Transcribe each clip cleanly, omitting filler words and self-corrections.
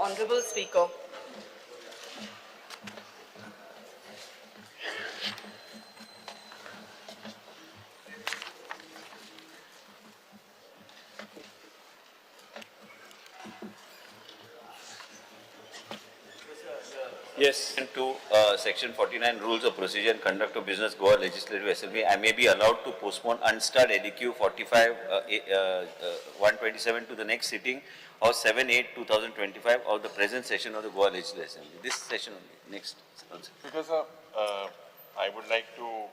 Honorable Speaker. Yes. To Section 49 Rules of Procedure and Conduct of Business, Goa Legislative Assembly, I may be allowed to postpone unstarred LEQ 45, 127 to the next sitting of 7/8/2025 of the present session of the Goa Legislative Assembly. This session only, next. Also. Because I would like to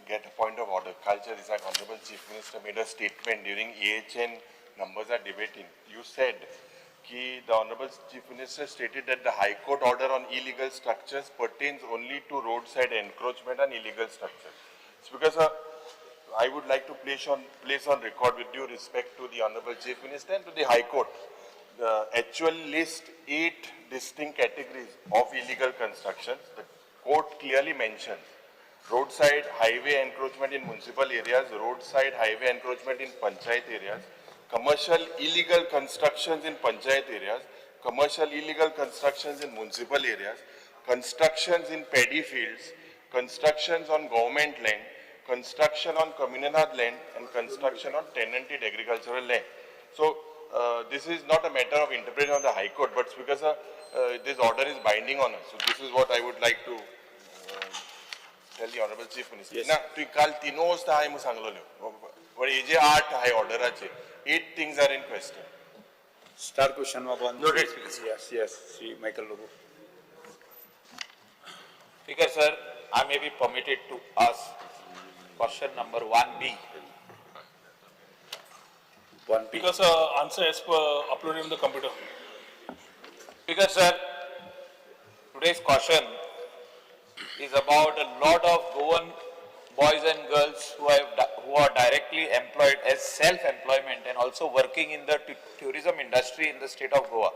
get a point of order. Culture is like Honorable Chief Minister made a statement during AHN numbers are debating. You said ki the Honorable Chief Minister stated that the High Court order on illegal structures pertains only to roadside encroachment and illegal structures. So because I would like to place on record with due respect to the Honorable Chief Minister and to the High Court, the actual list 8 distinct categories of illegal constructions. The court clearly mentions roadside highway encroachment in municipal areas, roadside highway encroachment in panchayat areas, commercial illegal constructions in panchayat areas, commercial illegal constructions in municipal areas, constructions in paddy fields, constructions on government land, construction on communal land, and construction on tenanted agricultural land. So this is not a matter of interpretation of the High Court, but it's because this order is binding on us. So this is what I would like to tell the Honorable Chief Minister. Yes. ना तुवें काल तिनूय वस्ती हांवें म्हूण सांगलोल्यो, but हेजे 8 हाय ऑर्डराचे 8 things are in question. Star question number 1. Noted, Speaker sir. Yes, yes. Shri Michael Lobo. Speaker sir, I may be permitted to ask question number 1B. 1B. Because answer as per uploaded on the computer. Speaker sir, today's question is about a lot of Goan boys and girls who are directly employed as self-employment and also working in the tourism industry in the state of Goa.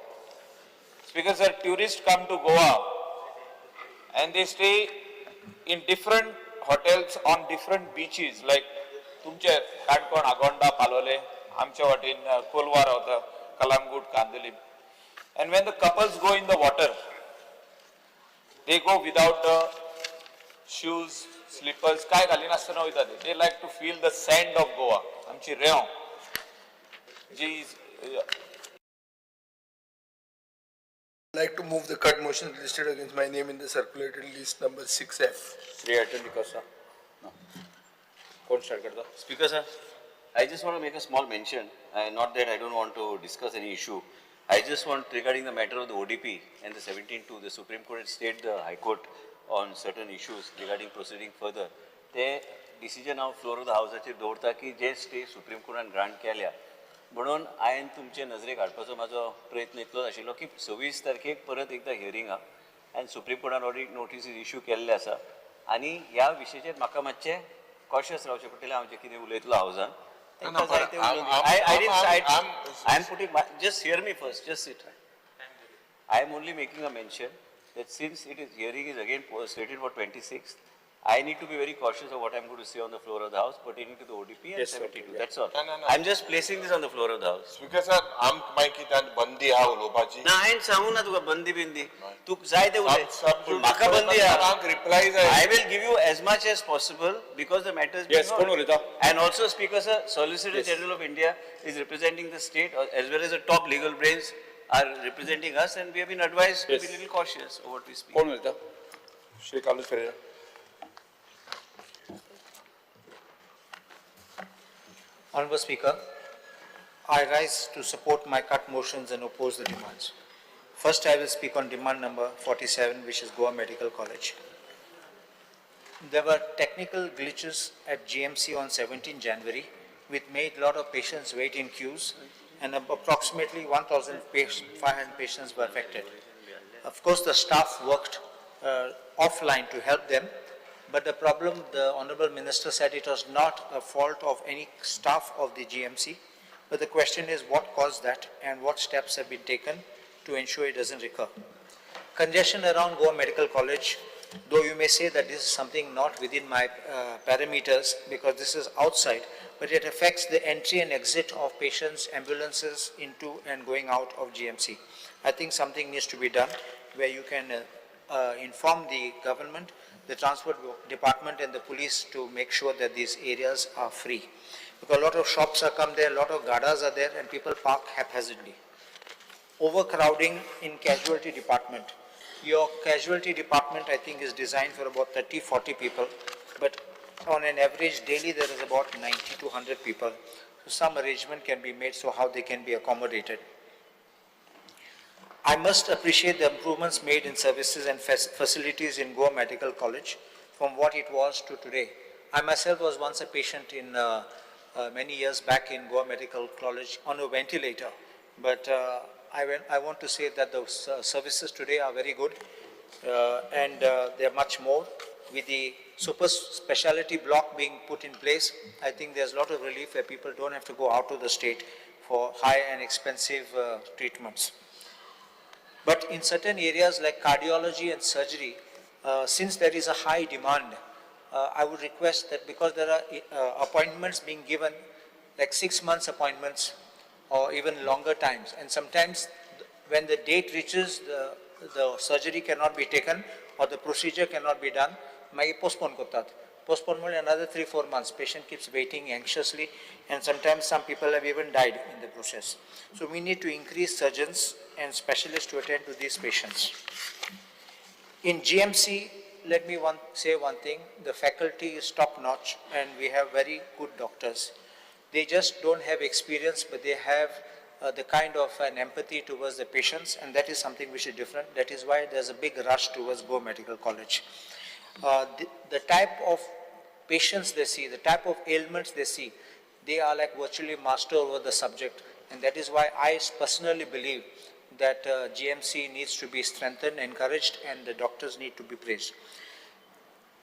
Speaker sir, tourists come to Goa and they stay in different hotels on different beaches like तुमचे काणकोण, आगोंडा, पालोले, आमच्या वाटेन कोलवा रावता, Calangute, Candolim. And when the couples go in the water, they go without the shoes, slippers, काय घालिनासतना वयता ते. They like to feel the sand of Goa. आमची रेंव जी like to move the cut motions listed against my name in the circulated list number 6F. Shri Atal D'Costa. No. कोण start करता? Speaker sir, I just want to make a small mention, not that I don't want to discuss any issue. I just want regarding the matter of the ODP and the 17(2), the Supreme Court had stayed the High Court on certain issues regarding proceeding further. ते decision हांव floor of the हावसाचेर दवरता की जे stay supreme कोर्टान grant केल्या म्हणून हांवें तुमचे नजरेक हाडपाचो म्हाजो प्रयत्न इतलोच आशिल्लो की 26 तारखेक परत एकदां हियरींग आहा आनी सुप्रीम कोर्टान ऑलरेडी नोटीसीस इश्यू केल्ले आसा आनी ह्या विशयाचेर म्हाका मातशें कॉशियस रावचें पडटलें. हांव जें कितें उलयतलो हावसान I am putting, just hear me first, just sit. I am only making a mention that since it is hearing is again slated for 26th, I need to be very cautious of what I am going to say on the floor of the house pertaining to the ODP and Yes, 72. Okay, yeah. That's all. No, no, no. I am just placing this on the floor of the house. Speaker sir, आमकां मागीर कितें बंदी आहा उलोवपाची? ना, हांवें सांगू ना तुका बंदी बिंदी, तूं जाय तें उलय, पूण म्हाका बंदी आहा. आमकां रिप्लाय जाय. I will give you as much as possible because the matter is being Yes, कोण उलयता? And also, Speaker sir, Solicitor Yes. General of India is representing the state as well as the top legal brains are representing us, and we have been advised to be Yes. little cautious of what we speak. कोण उलयता? Shri Carlos Ferreira. Honorable Speaker, I rise to support my cut motions and oppose the demands. First, I will speak on demand number 47, which is Goa Medical College. There were technical glitches at GMC on 17 January, which made a lot of patients wait in queues, and approximately 1,500 patients were affected. Of course, the staff worked offline to help them, but the problem, the Honorable Minister said it was not a fault of any staff of the GMC, but the question is what caused that and what steps have been taken to ensure it doesn't recur. Congestion around Goa Medical College, though you may say that this is something not within my parameters because this is outside, but it affects the entry and exit of patients, ambulances into and going out of GMC. I think something needs to be done where you can inform the government, the transport department and the police to make sure that these areas are free. Because a lot of shops are come there, a lot of gadas are there, and people park haphazardly. Overcrowding in casualty department. Your casualty department, I think, is designed for about 30-40 people, but on an average daily there is about 90 to 100 people. So some arrangement can be made so how they can be accommodated. I must appreciate the improvements made in services and facilities in Goa Medical College from what it was to today. I myself was once a patient in many years back in Goa Medical College on a ventilator, but I want to say that the services today are very good, and they are much more. With the super specialty block being put in place, I think there's a lot of relief where people don't have to go out of the state for high and expensive treatments. But in certain areas like cardiology and surgery, since there is a high demand, I would request that because there are appointments being given, like 6 months appointments or even longer times, and sometimes when the date reaches, the surgery cannot be taken or the procedure cannot be done, मागीर postpone करतात. Postpone म्हणल्यार another 3-4 months. Patient keeps waiting anxiously, and sometimes some people have even died in the process. So we need to increase surgeons and specialists to attend to these patients. In GMC, let me say one thing, the faculty is top notch and we have very good doctors. They just don't have experience, but they have the kind of an empathy towards the patients, and that is something which is different. That is why there's a big rush towards Goa Medical College. The type of patients they see, the type of ailments they see, they are like virtually master over the subject, and that is why I personally believe that GMC needs to be strengthened, encouraged, and the doctors need to be praised.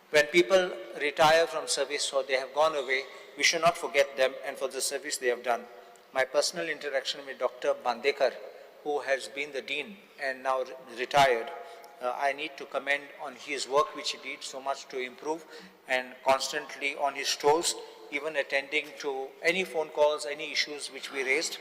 When people retire from service or they have gone away, we should not forget them and for the service they have done. My personal interaction with Dr. Bandekar, who has been the dean and now retired, I need to commend on his work, which he did so much to improve, and constantly on his toes, even attending to any phone calls, any issues which we raised,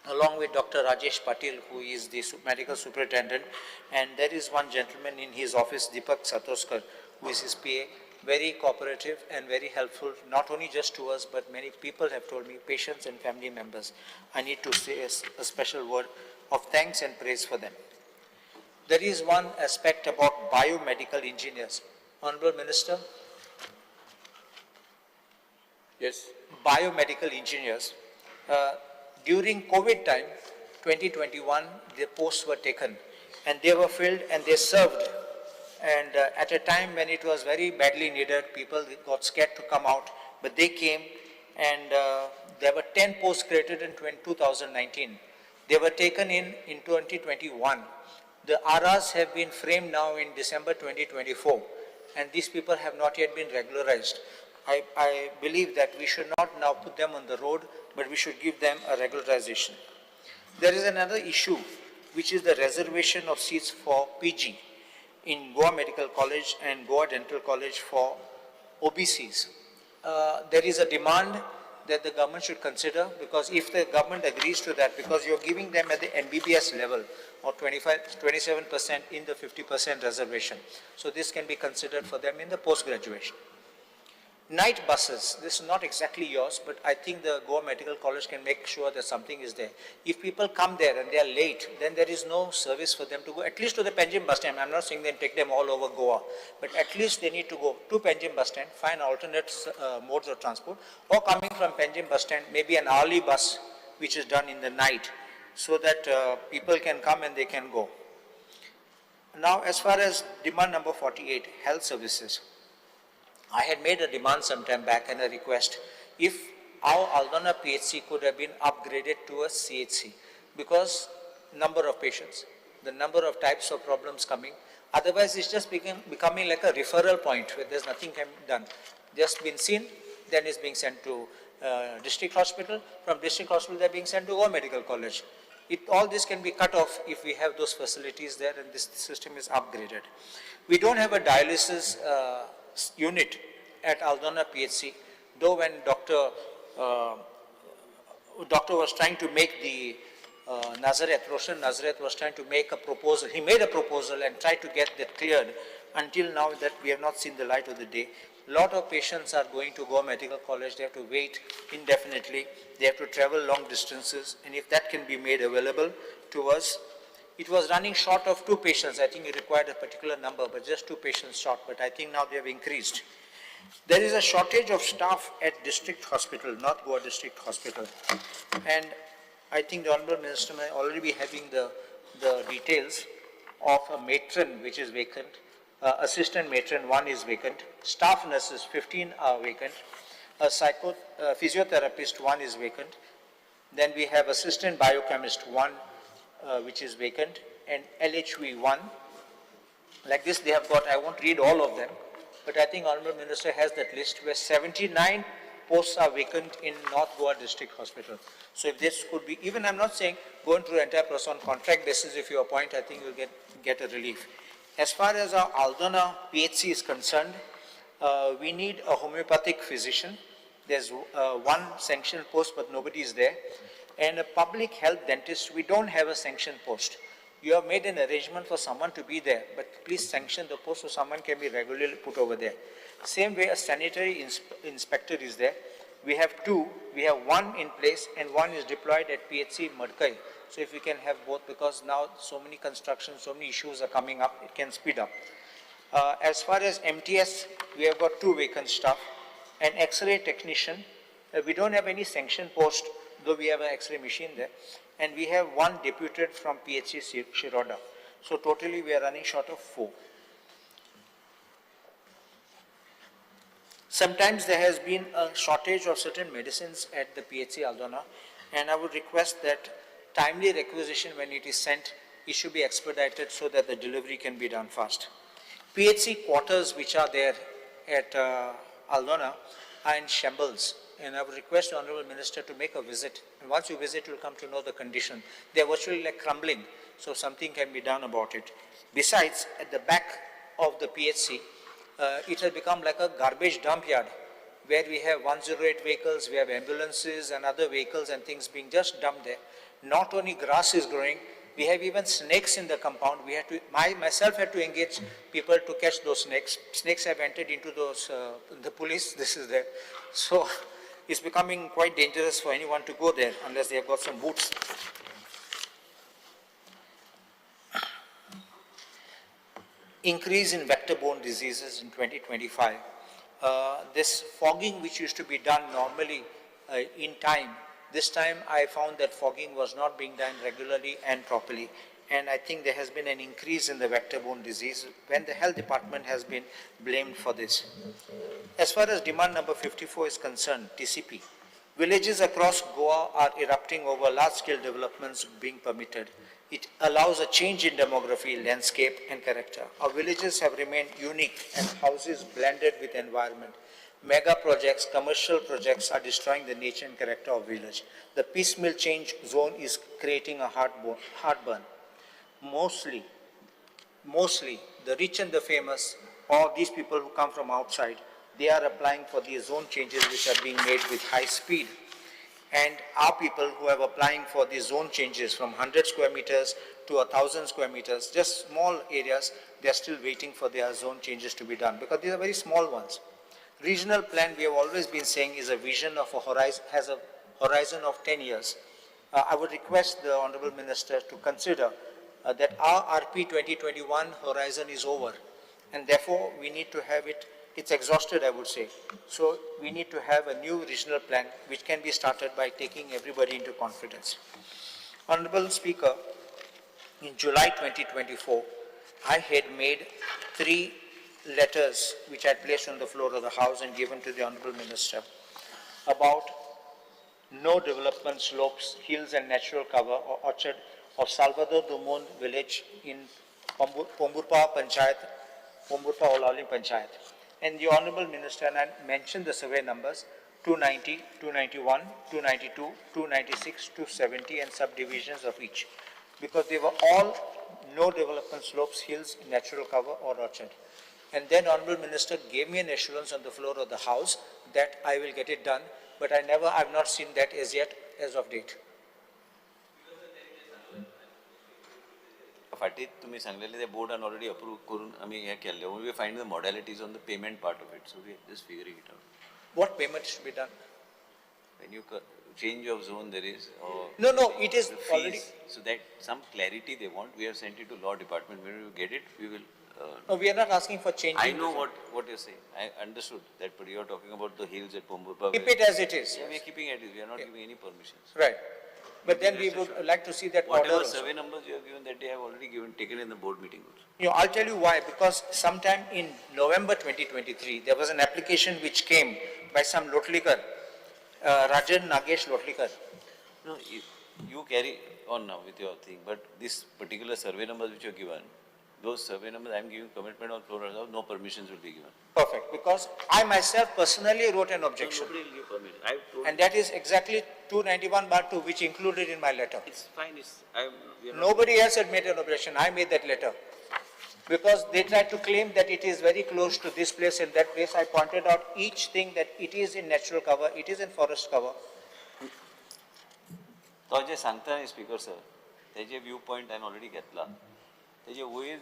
along with Dr. Rajesh Patil, who is the medical superintendent. And there is one gentleman in his office, Deepak Satoskar, who is his PA, very cooperative and very helpful, not only just to us, but many people have told me, patients and family members. I need to say a special word of thanks and praise for them. There is one aspect about biomedical engineers. Honorable Minister? Yes. Biomedical engineers. During COVID time, 2021, the posts were taken and they were filled and they served. And at a time when it was very badly needed, people got scared to come out, but they came, and there were 10 posts created in 2019. They were taken in 2021. The RRs have been framed now in December 2024, and these people have not yet been regularized. I believe that we should not now put them on the road, but we should give them a regularization. There is another issue, which is the reservation of seats for PG in Goa Medical College and Goa Dental College for OBCs. There is a demand that the government should consider, because if the government agrees to that, because you're giving them at the MBBS level or 27% in the 50% reservation. So this can be considered for them in the post-graduation. Night buses, this is not exactly yours, but I think the Goa Medical College can make sure that something is there. If people come there and they are late, then there is no service for them to go, at least to the Panjim bus stand. I'm not saying they take them all over Goa, but at least they need to go to Panjim bus stand, find alternate modes of transport, or coming from Panjim bus stand, maybe an hourly bus, which is done in the night, so that people can come and they can go. Now, as far as demand number 48, health services. I had made a demand some time back and a request if our Aldona PHC could have been upgraded to a CHC, because number of patients, the number of types of problems coming, otherwise it's just becoming like a referral point where there's nothing can be done. Just been seen, then it's being sent to district hospital, from district hospital they're being sent to Goa Medical College. All this can be cut off if we have those facilities there and this system is upgraded. We don't have a dialysis unit at Aldona PHC, though when Dr. doctor was trying to make the Nazareth, Roshan Nazareth was trying to make a proposal. He made a proposal and tried to get that cleared. Until now that we have not seen the light of the day. A lot of patients are going to Goa Medical College. They have to wait indefinitely. They have to travel long distances. And if that can be made available to us, it was running short of 2 patients. I think it required a particular number, but just 2 patients short. But I think now they have increased. There is a shortage of staff at District Hospital, North Goa District Hospital. And I think the Honorable Minister may already be having the details of a matron which is vacant, assistant matron 1 is vacant, staff nurses 15 are vacant, a physiotherapist 1 is vacant, then we have assistant biochemist 1 which is vacant, and LHV 1. Like this they have got, I won't read all of them, but I think Honorable Minister has that list where 79 posts are vacant in North Goa District Hospital. So if this could be, even I'm not saying going through entire process on contract basis, if you appoint, I think you'll get a relief. As far as our Aldona PHC is concerned, we need a homeopathic physician. There's 1 sanctioned post, but nobody is there. And a public health dentist, we don't have a sanctioned post. You have made an arrangement for someone to be there, but please sanction the post so someone can be regularly put over there. Same way a sanitary inspector is there. We have 2, we have 1 in place and 1 is deployed at PHC Madkai. So if we can have both, because now so many constructions, so many issues are coming up, it can speed up. As far as MTS, we have got 2 vacant staff. An X-ray technician, we don't have any sanctioned post, though we have an X-ray machine there. And we have 1 deputed from PHC Shiroda. So totally we are running short of 4. Sometimes there has been a shortage of certain medicines at the PHC Aldona, and I would request that timely requisition when it is sent, it should be expedited so that the delivery can be done fast. PHC quarters which are there at Aldona are in shambles, and I would request the Honorable Minister to make a visit. And once you visit, you'll come to know the condition. They're virtually like crumbling, so something can be done about it. Besides, at the back of the PHC, it has become like a garbage dump yard where we have 108 vehicles, we have ambulances and other vehicles and things being just dumped there. Not only grass is growing, we have even snakes in the compound. We had to, I myself had to engage people to catch those snakes. Snakes have entered into those, the police, this is there. So it's becoming quite dangerous for anyone to go there unless they have got some boots. Increase in vector-borne diseases in 2025. This fogging which used to be done normally in time, this time I found that fogging was not being done regularly and properly. And I think there has been an increase in the vector-borne disease when the health department has been blamed for this. As far as demand number 54 is concerned, TCP, villages across Goa are erupting over large-scale developments being permitted. It allows a change in demography, landscape, and character. Our villages have remained unique and houses blended with environment. Mega projects, commercial projects are destroying the nature and character of village. The piecemeal change zone is creating a heartburn. Mostly, the rich and the famous, or these people who come from outside, they are applying for these zone changes which are being made with high speed. And our people who are applying for these zone changes from 100 square meters to 1,000 square meters, just small areas, they are still waiting for their zone changes to be done because these are very small ones. Regional plan, we have always been saying, is a vision of a horizon, has a horizon of 10 years. I would request the Honorable Minister to consider that our RP 2021 horizon is over, and therefore we need to have it, it's exhausted, I would say. So we need to have a new regional plan which can be started by taking everybody into confidence. Honorable Speaker, in July 2024, I had made 3 letters which I placed on the floor of the House and given to the Honorable Minister about no development slopes, hills and natural cover or orchard of Salvador Dumont village in Pomburpa Panchayat, Pomburpa Olaulim Panchayat. And the Honorable Minister, and I mentioned the survey numbers, 290, 291, 292, 296, 270 and subdivisions of each, because they were all no development slopes, hills, natural cover or orchard. And then Honorable Minister gave me an assurance on the floor of the House that I will get it done. But I've not seen that as yet, as of date. फाटीं तुमी सांगलेले ते बोर्डान already approve करून आमी हें केल्लें. We find the modalities on the payment part of it, so we just figuring it out. What payment should be done? When you change of zone there is No, no, it is the fees, already. So that some clarity they want, we have sent it to law department. When we get it, we will. No, we are not asking for changing. I know what you're saying. I understood that, but you are talking about the hills at Pomburpa. Keep it as it is. Yeah, we are keeping it. We are not giving any permissions. Right. But then we would like to see that order Whatever also. survey numbers you have given that day, I have already given, taken in the board meeting also. You know, I'll tell you why, because sometime in November 2023, there was an application which came by some Lotlikar, Rajan Nagesh Lotlikar. No, you carry on now with your thing, but this particular survey numbers which you have given, those survey numbers, I am giving commitment on floor, no permissions will be given. Perfect, because I myself personally wrote an objection. No, nobody will give permission. I have told And that is exactly 291/2, which included in my letter. It's fine. It's, I am, we are not Nobody else had made an objection. I made that letter. Because they tried to claim that it is very close to this place and that place. I pointed out each thing that it is in natural cover, it is in forest cover. तो जे सांगता न्ही speaker sir, तेजे view point हांवें already घेतला. तेजे वयर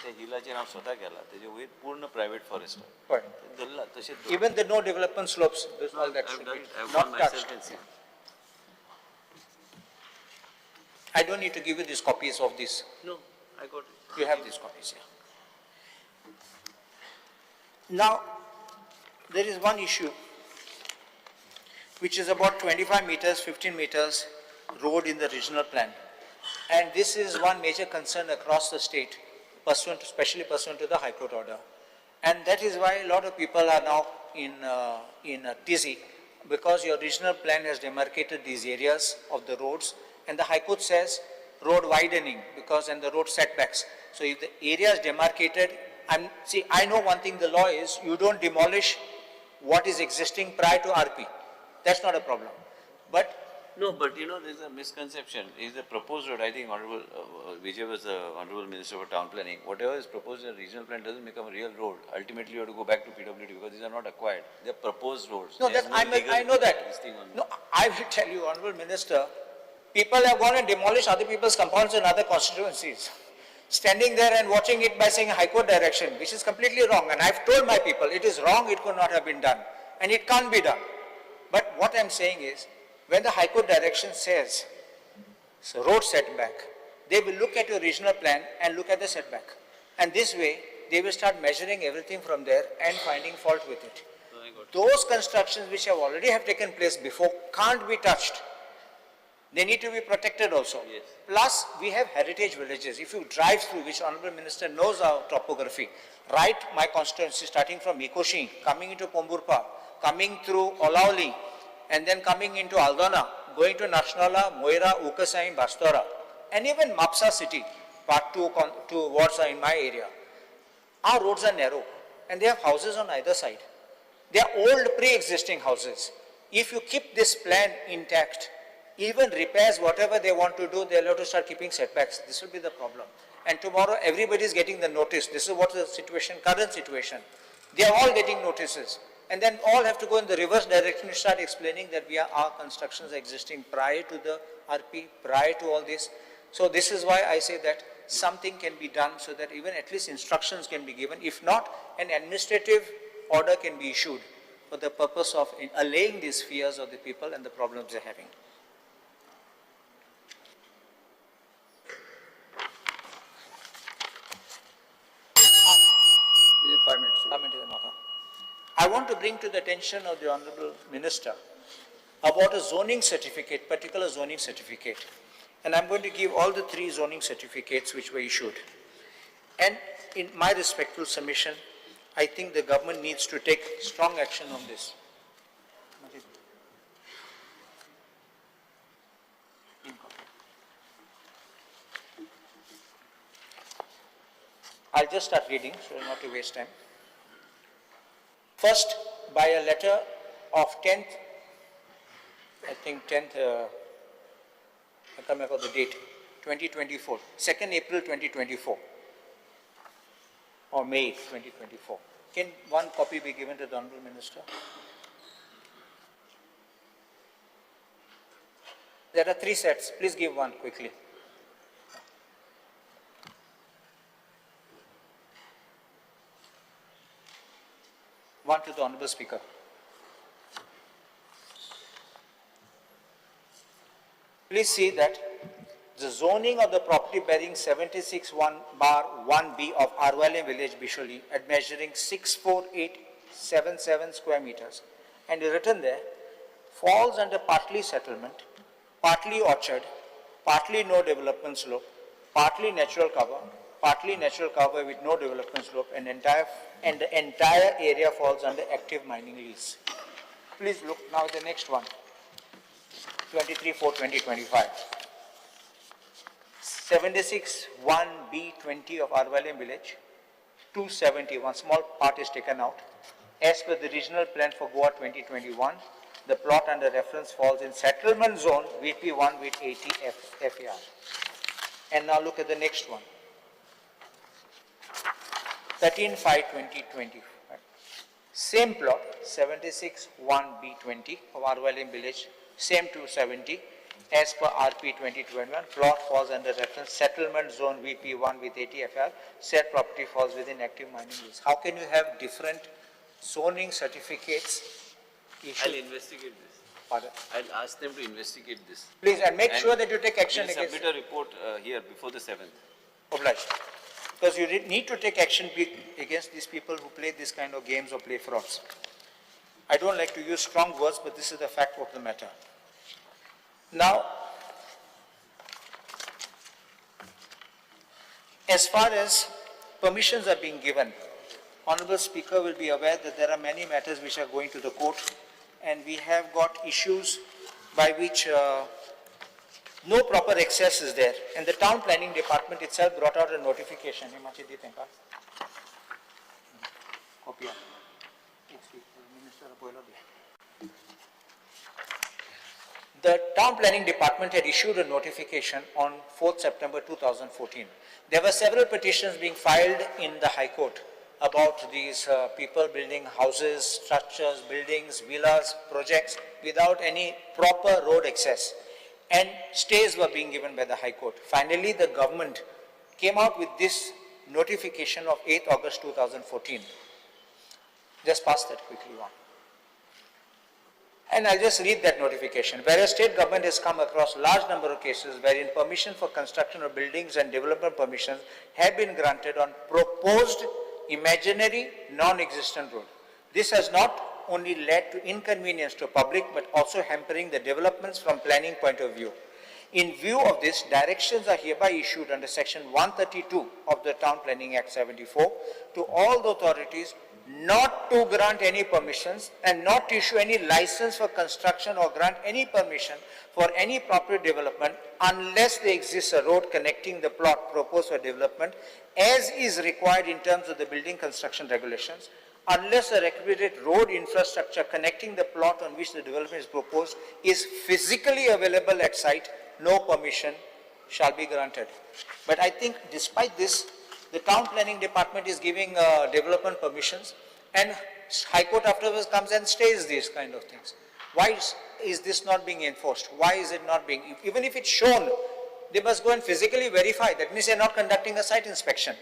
त्या हिलाचेर हांव स्वता गेला, तेजे वयर पूर्ण प्रायवेट फॉरेस्ट Right. धरला तशें. Even the no development slopes, this, all that should be not touched. I don't need to give you these copies of this. No, I got it. You have these copies, yeah. Now, there is one issue which is about 25 meters, 15 meters road in the regional plan. And this is one major concern across the state, especially pursuant to the High Court order. And that is why a lot of people are now in a tizzy, because your regional plan has demarcated these areas of the roads, and the High Court says road widening because and the road setbacks. So if the area is demarcated, I know one thing the law is, you don't demolish what is existing prior to RP. That's not a problem. But No, but you know, there's a misconception. Is the proposed road, I think Honorable Vijay was the Honorable Minister for Town Planning, whatever is proposed in the regional plan doesn't become a real road. Ultimately, you have to go back to PWD because these are not acquired. They are proposed roads. No, They that's, have no legal I know that. this thing on No, I will tell you, Honorable Minister, people have gone and demolished other people's compounds in other constituencies. Standing there and watching it by saying High Court direction, which is completely wrong. And I've told my people, it is wrong, it could not have been done. And it can't be done. But what I'm saying is, when the High Court direction says so road setback, they will look at your regional plan and look at the setback. And this way, they will start measuring everything from there and finding fault with it. Those constructions which have already have taken place before can't be touched. They need to be protected also. Yes. Plus, we have heritage villages. If you drive through, which Honorable Minister knows our topography, right, my constituency, starting from Ikoshi, coming into Pomburpa, coming through Olauli, and then coming into Aldona, going to Nashnala, Moira, Ukasai, Bastora, and even Mapsa city, part two wards are in my area. Our roads are narrow, and they have houses on either side. They are old pre-existing houses. If you keep this plan intact, even repairs, whatever they want to do, they'll have to start keeping setbacks. This will be the problem. And tomorrow, everybody is getting the notice. This is what the situation, current situation. They are all getting notices. And then all have to go in the reverse direction to start explaining that our constructions are existing prior to the RP, prior to all this. So this is why I say that something can be done so that even at least instructions can be given. If not, an administrative order can be issued for the purpose of allaying these fears of the people and the problems they're having. 5 minutes. 5 minutes. I want to bring to the attention of the Honorable Minister about a zoning certificate, particular zoning certificate. And I'm going to give all the 3 zoning certificates which were issued. And in my respectful submission, I think the government needs to take strong action on this. I'll just start reading so not to waste time. First, by a letter of 10th, I think 10th, I can't remember the date, 2024, 2nd April 2024, or May 2024. Can one copy be given to the Honorable Minister? There are three sets. Please give one quickly. One to the Honorable Speaker. Please see that the zoning of the property bearing 76-1/1B of Arvalem village, Bisholi, at measuring 64877 square meters, and is written there, falls under partly settlement, partly orchard, partly no development slope, partly natural cover, partly natural cover with no development slope, and the entire area falls under active mining lease. Please look now at the next one, 23/4/2025. 76-1B20 of Arvalem village, 271, small part is taken out. As per the regional plan for Goa 2021, the plot under reference falls in settlement zone VP1 with 80 FAR. And now look at the next one. 13/5/2020. Same plot, 76-1B20 of Arvalem village, same 270. As per RP 2021, plot falls under reference settlement zone VP1 with 80 FR, said property falls within active mining lease. How can you have different zoning certificates issued? I'll investigate this. Pardon? I'll ask them to investigate this. Please, and make And sure that you take action We'll against submit a report here before the 7th. Obliged. Because you need to take action against these people who play this kind of games or play frauds. I don't like to use strong words, but this is the fact of the matter. Now, as far as permissions are being given, Honorable Speaker will be aware that there are many matters which are going to the court, and we have got issues by which no proper access is there. And the town planning department itself brought out a notification. The town planning department had issued a notification on 4th September 2014. There were several petitions being filed in the High Court about these people building houses, structures, buildings, villas, projects without any proper road access. And stays were being given by the High Court. Finally, the government came out with this notification of 8th August 2014. Just pass that quickly on. And I'll just read that notification. Whereas state government has come across large number of cases wherein permission for construction of buildings and development permissions have been granted on proposed imaginary non-existent road. This has not only led to inconvenience to public but also hampering the developments from planning point of view. In view of this, directions are hereby issued under section 132 of the Town Planning Act 74 to all the authorities not to grant any permissions and not to issue any license for construction or grant any permission for any property development unless there exists a road connecting the plot proposed for development as is required in terms of the building construction regulations, unless a requisite road infrastructure connecting the plot on which the development is proposed is physically available at site, no permission shall be granted. But I think despite this, the town planning department is giving development permissions, and High Court afterwards comes and stays these kind of things. Why is this not being enforced? Why is it not being, even if it's shown, they must go and physically verify. That means they're not conducting a site inspection.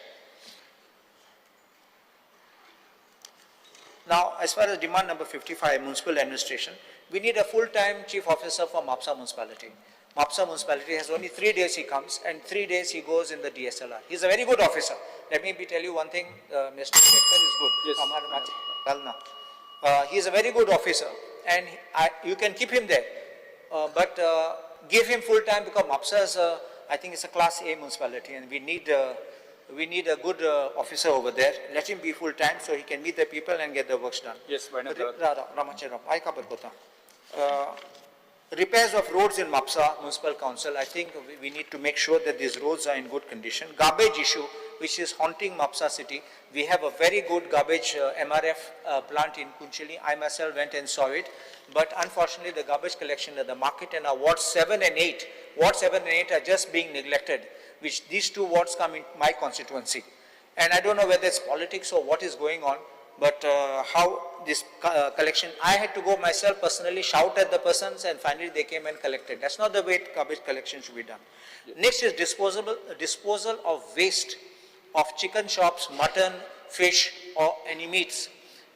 Now, as far as demand number 55, municipal administration, we need a full-time chief officer for Mapsa municipality. Mapsa municipality has only 3 days he comes and 3 days he goes in the DSLR. He's a very good officer. Let me tell you one thing, Mr. Shekhar is good. Yes. He is a very good officer and you can keep him there, but give him full time because Mapsa is, I think it's a class A municipality and we need a good officer over there. Let him be full time so he can meet the people and get the works done. Yes, why not? Repairs of roads in Mapsa Municipal Council, I think we need to make sure that these roads are in good condition. Garbage issue, which is haunting Mapsa city. We have a very good garbage MRF plant in Cuncolim. I myself went and saw it. But unfortunately, the garbage collection at the market and our wards 7 and 8, Ward 7 and 8 are just being neglected, which these two wards come in my constituency. And I don't know whether it's politics or what is going on, But how this collection, I had to go myself personally, shout at the persons, and finally they came and collected. That's not the way garbage collection should be done. Next is disposal of waste of chicken shops, mutton, fish, or any meats.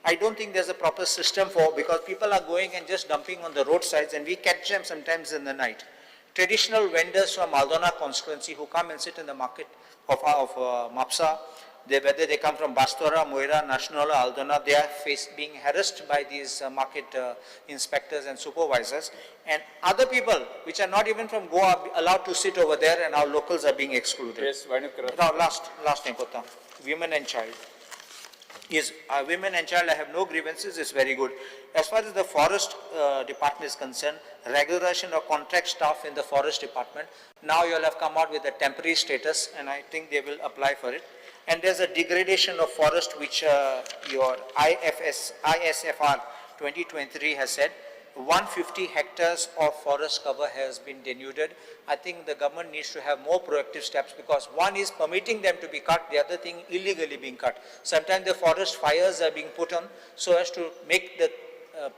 I don't think there's a proper system for, because people are going and just dumping on the roadsides, and we catch them sometimes in the night. Traditional vendors from Aldona constituency who come and sit in the market of Mapsa, whether they come from Bastora, Moira, Nationala, Aldona, they are being harassed by these market inspectors and supervisors. And other people, which are not even from Goa, are allowed to sit over there, and our locals are being excluded. Yes, wind up करा. Now, last thing, Kota, women and child. Is women and child, I have no grievances, it's very good. As far as the forest department is concerned, regularization of contract staff in the forest department, now you all have come out with a temporary status, and I think they will apply for it. And there's a degradation of forest which your ISFR 2023 has said, 150 hectares of forest cover has been denuded. I think the government needs to have more proactive steps, because one is permitting them to be cut, the other thing illegally being cut. Sometimes the forest fires are being put on so as to make the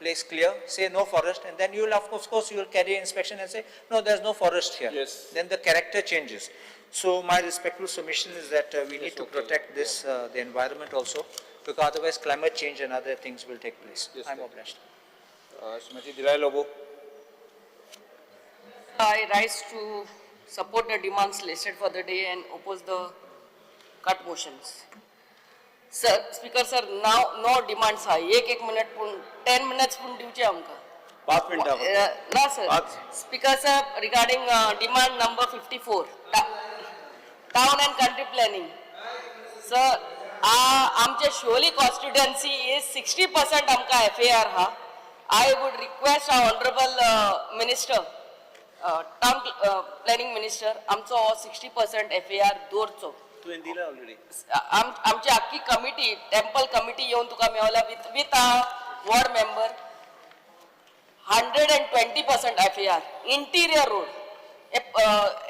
place clear, say no forest, and then you will, of course, you will carry inspection and say, no, there's no forest here. Yes. Then the character changes. So my respectful submission is that we need to okay. protect this, the environment also, because otherwise climate change and other things will take place. Yes, I'm sir. obliged. Shrimati Delilah Lobo. I rise to support the demands listed for the day and oppose the cut motions. Sir, Speaker sir, now no demands हा एक एक minute पूण 10 minutes पूण दिवचे आमकां. 5 मिनटां. ना sir. पाच. Speaker sir, regarding demand number 54, town and country planning. Sir, आमचे शिवोली कॉन्स्टिट्युएन्सी is 60% आमकां FAR हा. I would request our honorable minister, town planning minister, आमचो हो 60% FAR दवरचो. तुवें दिला ऑलरेडी. आमची आख्खी कमिटी, टेम्पल कमिटी येवन तुका मेवल्या with a ward member. 120% FAR, interior road,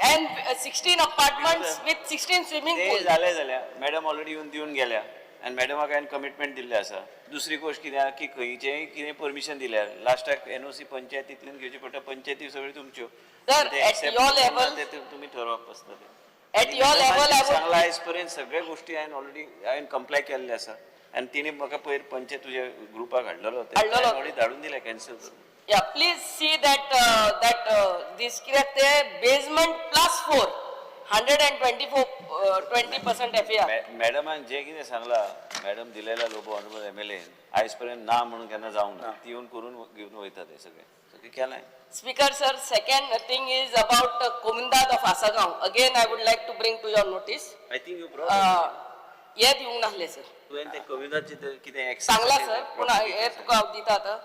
and 16 apartments with 16 swimming ते पूल. जालें जाल्यार मॅडम ऑलरेडी येवन दिवन गेल्या आनी मॅडमाक हांवें कमिटमेंट दिल्लें आसा. दुसरी गोश्ट कितें आहा की खंयचेंय कितें परमिशन दिल्यार लास्टाक एनओसी पंचायतींतल्यान घेवची पडटा, पंचायती सगळ्यो तुमच्यो. Sir, ते at accept your करना level- ते तुमी ठरोवप आसता तें. At your level, I would- सांगला आयज पर्यंत सगळ्या गोष्टी हांवें ऑलरेडी हांवें कंप्लाय केल्ले आसा आनी तिणें म्हाका पयर पंचायत तुज्या ग्रुपाक हाडलेलो हाडलेलो. ऑलरेडी धाडून दिलें कॅन्सल करून. Yeah, please see that this कित्याक ते basement plus 4, 124, 20% FAR. मॅडमान जे कितें सांगला, madam Delilah Lobo honourable MLA आयज पर्यंत ना म्हणून केन्ना जावंक ना, ती येवन करून घेवन वयता ते सगळें सगळें केलां. Speaker sir, second thing is about Comunidade of Assagao. Again, I would like to bring to your notice. I think you brought हे दिवंक नासले सर. तुवें ते कविताचे कितें एक्सेस सांगला सर, पूण हे तुका हांव दिता आतां.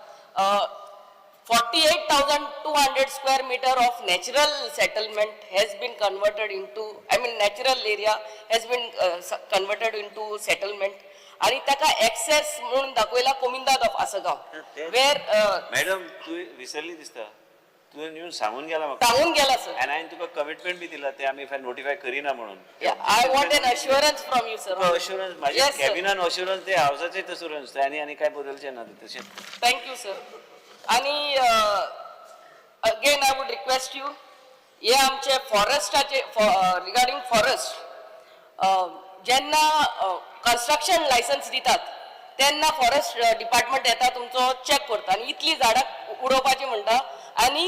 48,200 square meter of natural settlement has been converted into, I mean natural area has been converted into settlement. आणि ताका एक्सेस म्हणून दाखयला कोमिंदाद ऑफ आसगांव, वेर मॅडम तूं विसरली दिसता, तुवें येवन सांगून गेला म्हाका. सांगून गेला सर. आनी हांवें तुका कमिटमेंट बी दिला ते आमी नोटिफाय करिना म्हणून. I want an assurance from you sir. तुका अश्युरन्स म्हाज्या कॅबिनान अश्युरन्स ते हावसाचेच अश्युरन्स आनी आनी काय बदलचें ना ते तशें. Thank you sir. आणि again I would request you, हे आमचे फॉरेस्टाचे रिगार्डिंग फॉरेस्ट, जेन्ना कन्स्ट्रक्शन लायसन्स दितात तेन्ना फॉरेस्ट डिपार्टमेंट येता तुमचो चॅक करता आनी इतली झाडां उडोवपाची म्हणटा आनी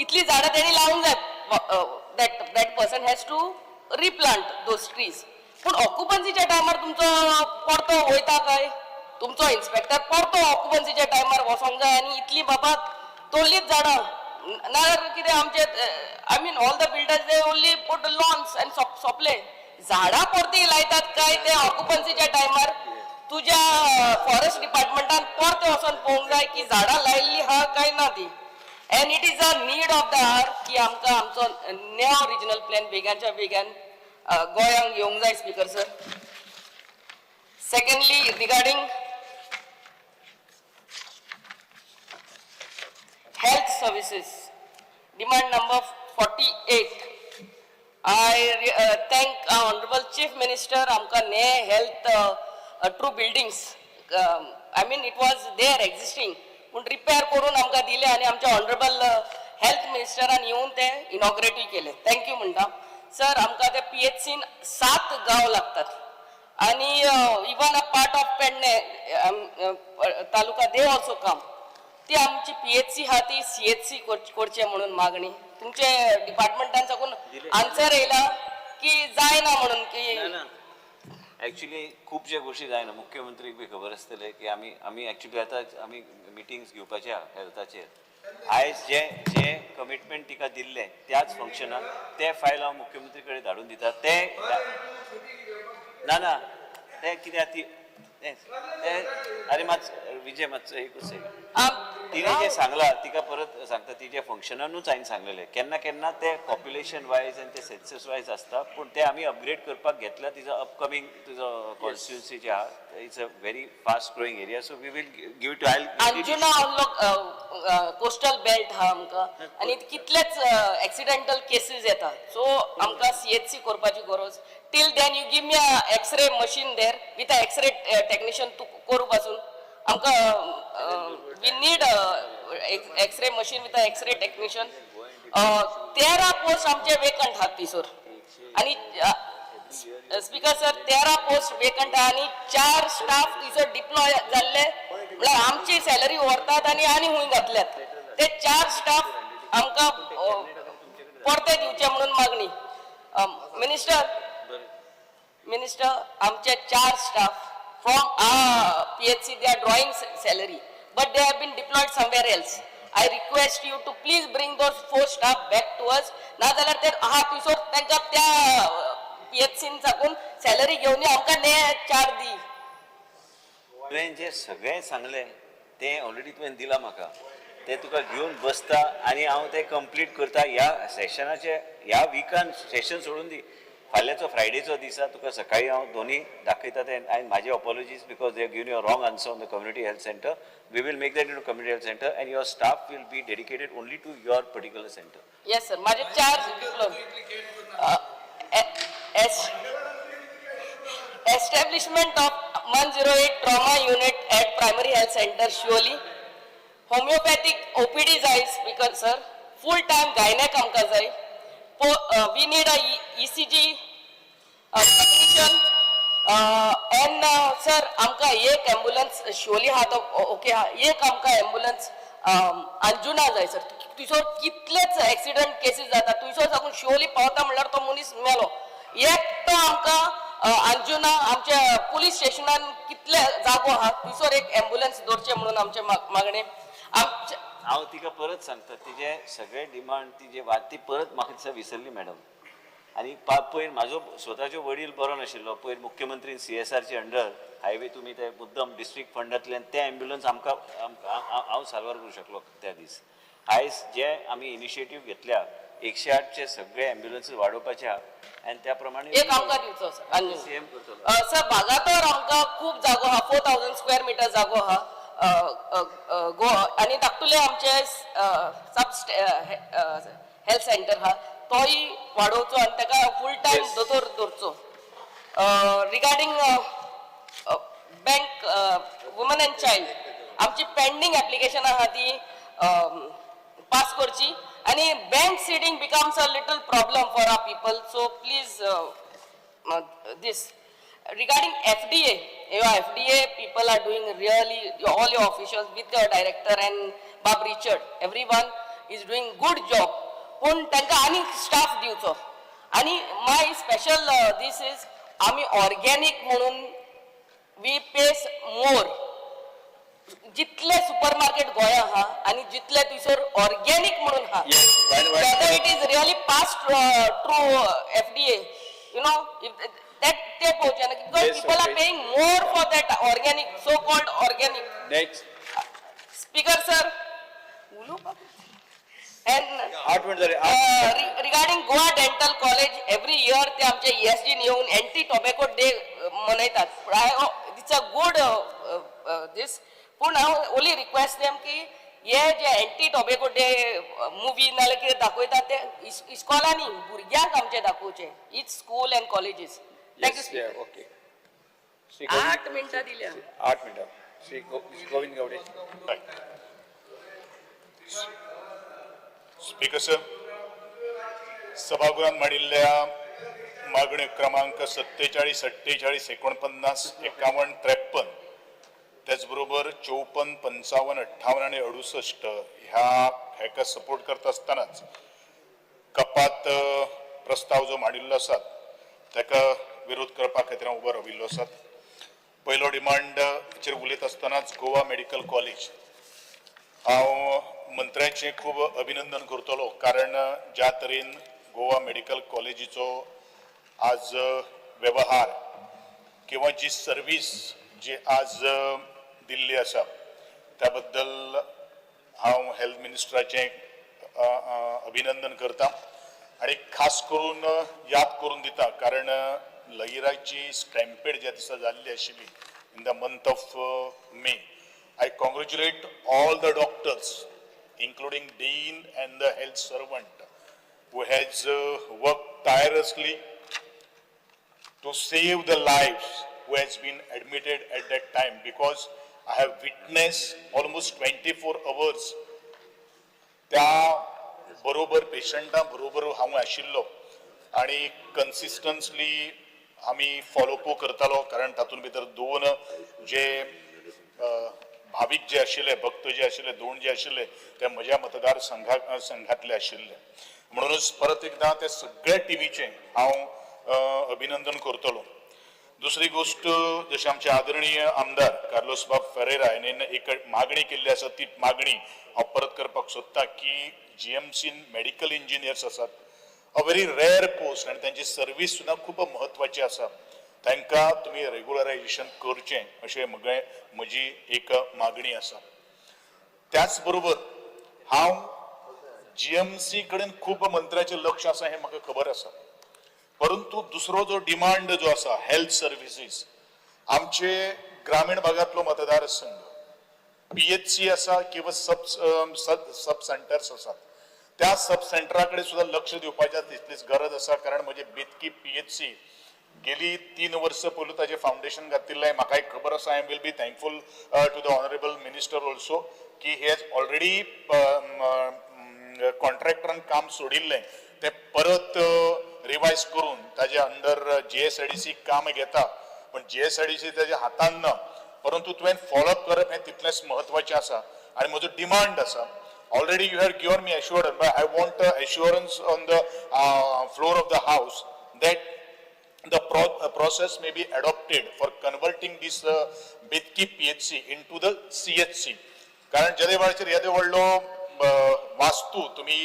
इतली झाडां तेणी लावूंक जाय, that person has to replant those trees. पूण ऑक्युपन्सीच्या टायमार तुमचो परतो वयता काय, तुमचो इन्स्पेक्टर परतो ऑक्युपन्सीच्या टायमार वचोंक जाय आनी इतली बाबा तोडलीच झाडां नाजाल्यार कितें आमचे, I mean all the builders they only put lawns आनी सोंपले झाडां परती लायतात काय ते ऑक्युपन्सीच्या टायमार तुज्या फॉरेस्ट डिपार्टमेंटान परते वचोन पळोवंक जाय की झाडां लायिल्ली आहा काय ना ती. And it is a need of the hour की आमकां आमचो नेव रिजनल प्लॅन बेगानच्या बेगान गोंयांक येवंक जाय speaker sir. Secondly, regarding health services, demand number 48. I thank our Honorable Chief Minister, आमकां ने health True buildings, I mean, it was there existing, पूण repair करून आमकां दिले आनी आमच्या ऑनरेबल हेल्थ मिनिस्टरान येवन ते इनॉग्रेटूय केले. Thank you म्हणटा सर. आमकां ते पी एच सीन सात गांव लागतात आनी even a part of Pedne taluka, they also come. ती आमची पी एच सी आहा ती सी एच सी करचें म्हणून मागणी. तुमचे डिपार्टमेंटान साकून आन्सर येयला की जायना म्हणून की ना ना, ॲक्च्युली खुबशे गोश्टी जायना. मुख्यमंत्रीक बी खबर आसतलें की आमी एक्चुली आतां आमी मिटिंग्स घेवपाचे आहा हेल्थाचेर. आयज जे जे कमिटमेंट तिका दिल्लें त्याच फंक्शनाक, तें फायल हांव मुख्यमंत्री कडेन धाडून दिता. तें ना ना, तें कितें ती तें तें अरे मातसो विजय, मातसो एकूच सेकंड. तिने जे सांगला तिका परत सांगता. तिच्या फंक्शनानूच हांवें सांगलेलें, केन्ना केन्ना ते पॉप्युलेशन वायज आनी ते सेन्सस वायज आसता, पूण ते आमी अपग्रेड करपाक घेतला. तिजो अपकमींग तुजो कॉन्स्टिट्युन्सी जे आहा, it's a very fast growing area, so we will give to I. Anjuna coastal belt आहा आमकां आनी कितलेच एक्सिडेंटल केसीस येता, सो आमकां सी एच सी करपाची गरज. Till then you give me a X-ray machine there with a X-ray technician. तूं करूं पासून आमकां, we need X-ray machine with a X-ray technician. 13 post आमचे वेकंट आहात थंयसर आनी स्पीकर सर, 13 पोस्ट वेकंट आहा आनी चार स्टाफ थंयसर डिप्लॉय जाल्ले, म्हळ्यार आमची सॅलरी व्हरतात आनी आनी हुंय घातल्यात. ते चार स्टाफ आमकां परते दिवचे म्हणून मागणी. मिनिस्टर, मिनिस्टर, आमचे चार staff from PHC, they are drawing salary, but they have been deployed somewhere else. I request you to please bring those four staff back to us. नाजाल्यार ते आहा थंयसर तांकां त्या पी एच सीन साकून salary घेवन यो, आमकां ने चार दी. तुवें जें सगळें सांगलें तें ऑलरेडी तुवें दिलां म्हाका. तें तुका घेवन बसता आनी हांव तें कंप्लीट करता ह्या सेशनाचे, ह्या विकान. सेशन सोडून दी, फाल्यांचो फ्रायडेचो दिसा तुका सकाळी हांव दोनी दाखयता तें. आनी म्हाजे apologies because they given you wrong answer on the community health center. We will make that into community health center and your staff will be dedicated only to your particular center. Yes sir, माझे चार deploy S establishment of 108 trauma unit at primary health center Siolim. Homeopathic OPD जाय speaker sir, full time gynaec आमकां जाय. We need a ECG technician and sir, आमकां एक ambulance Siolim आहा तो okay आहा, एक आमकां एम्बुलन्स अंजुना जाय सर. थंयसर कितलेच एक्सिडंट केसीस जाता. थंयसर साकून शिवोली पावता म्हणल्यार तो मनीस मेलो. एकटो आमकां अंजुना आमच्या पुलीस स्टेशनान कितले जागो आहा, थंयसर एक एम्बुलन्स दवरचें म्हणून आमचें मागणें आमचे. हांव तिका परत सांगता, तिजे सगळे डिमांड, तिजे वाद ती परत म्हाका दिसता विसरली मॅडम. आनी पयर म्हाजो स्वताचो वडील बरो नाशिल्लो. पयर मुख्यमंत्री सी एस आरचे अंडर हायवे तुमी ते मुद्दम डिस्ट्रिक्ट फंडांतल्यान ते एम्ब्युलन्स आमकां हांव साल्वार करूं शकलो त्या दीस. आयज जे आमी इनिशिएटीव घेतल्या, 108चे सगळे एम्ब्युलन्सीस वाडोवपाचे आहा आनी त्या प्रमाणे एक आमकां दिवचो सर अंजुना. सीएम करतलो. सर, वागातोर आमकां खूब जागो आहा, 4000 स्क्वेअर मिटर जागो आहा. अ, अ, अ, गो आनी धाकटुले आमचे सब हेल्थ सेंटर आहा, तोय वाडोवचो आनी ताका फूल टायम दोतोर दवरचो. Regarding bank, woman and child, आमची पेंडींग एप्लिकेशन आहा ती पास करची आनी bank seeding becomes a little problem for our people, so please this. Regarding FDA, your FDA people are doing really, all your officials with your director and Bob Richard, everyone is doing good job. पूण तांकां आनीक staff दिवचो. आनी माय special this is, आमी organic म्हणून we pay मोर. जितले super market गोंया आहा आनी जितले थंयसर ऑर्गेनीक म्हणून आहा, Yes, whether it is really passed through FDA, if that ते पळोवचें ना, because people are paying more for that organic, so called organic. Next. Speaker sir, उलोवपाक and 8 minute झाले, 8. Regarding Goa Dental College, every year ते आमचे ESG येवन anti tobacco day मनयतात. It's a good this, पूण हांव ओनली रिक्वेस्ट देम की हे जे एंटी टोबॅको डे मुवी नाल्यार कितें दाखयतात ते इस्कॉलांनी भुरग्यांक आमचे दाखोवचे, each school and colleges. Thank you. Yes, yeah, okay. Shri Govind 8 मिनटां दिल्या. 8 मिनटां. श्री गोविंद गावडे. स्पीकर सर, सभागृहात मांडिल्ल्या मागण्यो क्रमांक 47, 48, 49, 51, 53, त्याचबरोबर 54, 55, 58 आणि 68 ह्या हेका सपोर्ट करता आसतनाच कपात प्रस्ताव जो मांडिल्लो आसा ताका विरोध करपा खातीर हांव उबो राविल्लो आसा. पयलो डिमांड चेर उलयत आसतनाच गोवा मेडिकल कॉलेज, हांव मंत्र्याचें खूब अभिनंदन करतलो, कारण ज्या तरेन गोवा मेडिकल कॉलेजीचो आज वेवहार किंवा जी सर्वीस जी आज दिल्ली आसा त्या बद्दल हांव हेल्थ मिनिस्टराचें अभिनंदन करता आनी खास करून याद करून दिता, कारण लहिराची स्टॅम्पेड ज्या दिसा जाल्ली आशिल्ली in the month of May, I congratulate all the doctors including dean and the health servant who has worked tirelessly to save the lives who has been admitted at that time, because I have witnessed almost 24 hours त्या बरोबर पेशंटा बरोबर हांव आशिल्लो आनी consistently आमी follow up करतालो, कारण तातूंत भितर दोन जे भावीक जे आशिल्ले, भक्त जे आशिल्ले, दोन जे आशिल्ले ते म्हज्या मतदार संघातले आशिल्ले. म्हणूनच परत एकदां त्या सगळ्या टिमीचें हांव अभिनंदन करतलो. दुसरी गोश्ट, जशें आमचे आदरणीय आमदार कार्लोस बाब फेरेरा हाणें एक मागणी केल्ली आसा, ती मागणी हांव परत करपाक सोदता की जीएमसीन मेडिकल इंजिनियर्स आसात, अ व्हेरी रेअर पोस्ट, आनी तांची सर्वीस सुद्दां खूब म्हत्वाची आसा, तांकां तुमी रेगुलरायजेशन करचें अशें म्हजी एक मागणी आसा. त्याच बरोबर हांव जीएमसी कडेन खूब मंत्र्याचें लक्ष आसा हें म्हाका खबर आसा, परंतु दुसरो जो डिमांड जो आसा हेल्थ सर्विसीस, आमचे ग्रामीण भागांतलो मतदारसंघ पीएचसी आसा किंवा सब सब सेंटर्स आसात, त्या सब सेंटरा कडेन सुद्दां लक्ष दिवपाची तितलीच गरज आसा, कारण म्हजे बेतकी पीएचसी गेली 3 वर्सां पयलू ताजें फावंडेशन घातिल्लें, म्हाकाय खबर आसा. I will be thankful to the honourable minister also की he has already कॉन्ट्रॅक्टरान काम सोडिल्लें तें परत रिवायज करून ताजे अंडर जीएसआयडीसी काम घेता, पण जीएसआयडीसी ताज्या हातान ना, परंतु तुवें फॉलोअप करप हें तितलेंच म्हत्वाचें आसा आनी म्हजो डिमांड आसा. Already you have given me assurance, but I want assurance on the floor of the house that the process may be adopted for converting this Betki PHC into the CHC. कारण जेदे वेळाचेर येदे व्हडलो वास्तू तुमी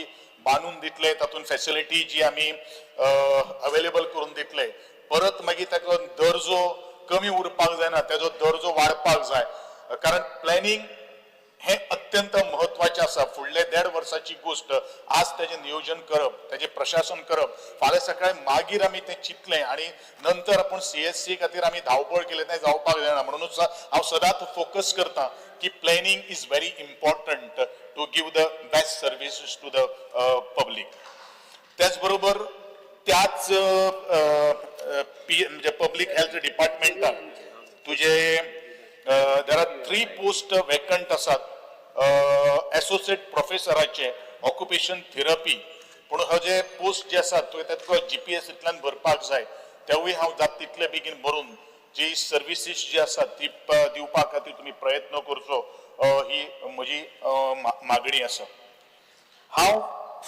बांदून दितले, तातूंत फॅसिलिटी जी आमी अवेलेबल करून दितले, परत मागीर ताका दर्जो कमी उरपाक जायना, तेजो दर्जो वाडपाक जाय, कारण प्लॅनिंग हें अत्यंत म्हत्वाचें आसा. फुडले 1.5 वर्साची गोश्ट, आज तेजें नियोजन करप, तेजें प्रशासन करप, फाल्यां सकाळी मागीर आमी तें चिंतलें आनी नंतर आपूण सीएससी खातीर आमी धांवपळ केलें तें जावपाक जायना. म्हणूनच हांव सदांच फोकस करता की planning is very important to give the best services to the public. त्याच बरोबर त्याच पी म्हणजे पब्लीक हेल्थ डिपार्टमेंटान तुजे there are 3 post vacant आसात एसोसिएट प्रोफेसराचे ऑक्युपेशन थेरपी, पूण हो जे पोस्ट जे आसात तुवें तातूंत जीपीएसींतल्यान भरपाक जाय, तेवूय हांव जाता तितले बेगीन भरून जी सर्विसीस जी आसात ती दिवपा खातीर तुमी प्रयत्न करचो, ही म्हजी मागणी आसा. हांव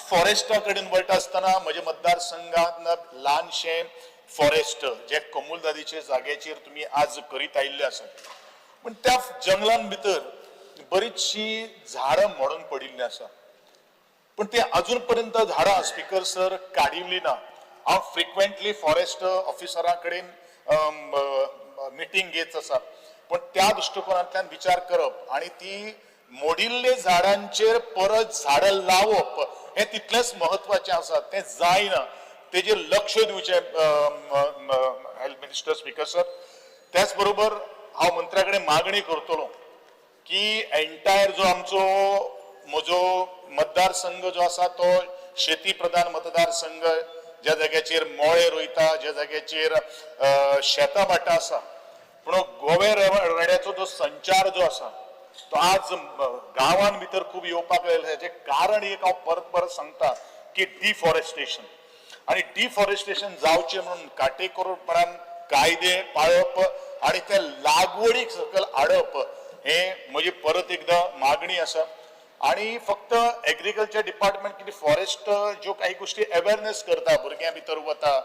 फॉरेस्टा कडेन वयता आसतना म्हज्या मतदारसंघात ल्हानशें फॉरेस्ट जे कमूलदादीचे जाग्याचेर तुमी आज करीत आयिल्ले आसात, पूण त्या जंगलान भितर बरीचशी झाडां मोडून पडिल्लीं आसा, पूण ते अजून पर्यंत झाडां स्पीकर सर काडिल्ली ना. हांव फ्रिक्वेंटली फॉरेस्ट ऑफिसरा कडेन मिटींग घेत आसा, पूण त्या दृश्टिकोनांतल्यान विचार करप आनी ती मोडिल्ले झाडांचेर परत झाडां लावप हें तितलेंच म्हत्वाचें आसा, तें जायना, तेजेर लक्ष दिवचें हेल्थ मिनिस्टर स्पीकर सर. त्याच बरोबर हांव मंत्र्या कडेन मागणी करतलो की एंटायर जो आमचो म्हजो मतदारसंघ जो आसा तो शेती प्रधान मतदारसंघ, ज्या जाग्याचेर मोळे रोयता, ज्या जाग्याचेर शेतां भाटां आसा, पूण गोवे रेड्याचो जो संचार जो आसा तो आज गांवान भितर खूब येवपाक लागला. हेजें कारण एक हांव परत परत सांगता की डिफॉरेस्टेशन, आनी डिफॉरेस्टेशन जावचें म्हणून काटेकोरपणान कायदे पाळप आनी ते लागवडीक सकयल हाडप हे म्हजी परत एकदां मागणी आसा. आनी फक्त एग्रीकल्चर डिपार्टमेंट कितें फॉरेस्ट ज्यो काही गोश्टी अवेरनेस करता, भुरग्यां भितर वता,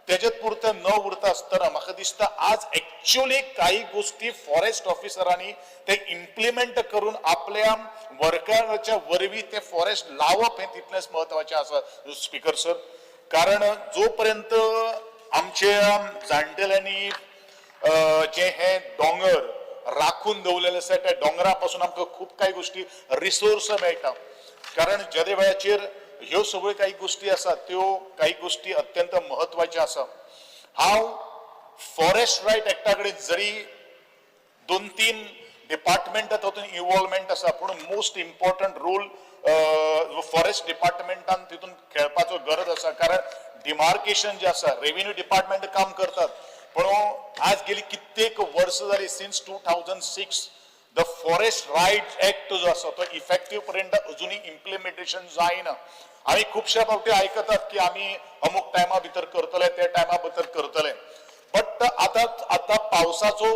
तेजेत पुरतें न उरता आसतना म्हाका दिसता आज एक्च्युअली काही गोश्टी फॉरेस्ट ऑफिसरांनी ते इम्प्लिमेंट करून आपल्या वर्कराच्या वरवीं ते फॉरेस्ट लावप हें तितलेंच म्हत्वाचें आसा स्पीकर सर. कारण जो पर्यंत आमच्या जाणटेल्यांनी जे हे दोंगर राखून दवरलेले आसा त्या दोंगरा पासून आमकां खूब कांय गोश्टी रिसोर्स मेळटा. कारण जेदे वेळाचेर ह्यो सगळ्यो काही गोश्टी आसात त्यो काही गोश्टी अत्यंत म्हत्वाच्यो आसा. हांव फॉरेस्ट रायट एक्टा कडेन जरी 2-3 डिपार्टमेंट तातूंत इन्वॉल्वमेंट आसा, पूण मोस्ट इम्पॉर्टंट रोल फॉरेस्ट डिपार्टमेंटान तितून खेळपाचो गरज आसा. कारण डिमार्केशन जें आसा रेव्हेन्यू डिपार्टमेंट काम करतात, पूण आज गेली कित्येक वर्सां जाली since 2006 the forest right act जो आसा तो इफेक्टीव पर्यंत अजुनूय इम्प्लिमेंटेशन जायना. आमी खुबश्या फावटी आयकतात की आमी अमूक टायमा भितर करतले, त्या टायमा भितर करतले, बट आतां आतां पावसाचो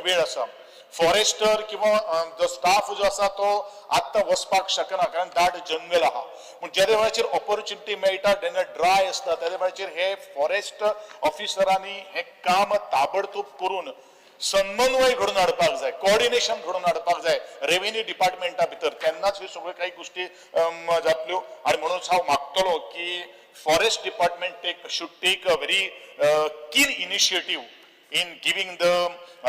वेळ आसा. फॉरेस्टर किंवा जो स्टाफ जो आसा तो आत्तां वचपाक शकना कारण दाट जंगल आहा. पूण जेदे वेळाचेर ऑपॉर्च्युनिटी मेळटा जेन्ना ड्राय आसता तेदे वेळाचेर हे फॉरेस्ट ऑफिसरांनी हें काम ताबडतोब करून समन्वय घडोवन हाडपाक जाय, कोऑर्डिनेशन घडोवन हाडपाक जाय रेव्हेन्यू डिपार्टमेंटा भितर, तेन्नाच ह्यो सगळ्यो काही गोश्टी जातल्यो. आनी म्हणूनच हांव मागतलो की forest department should take a very keen initiative in giving the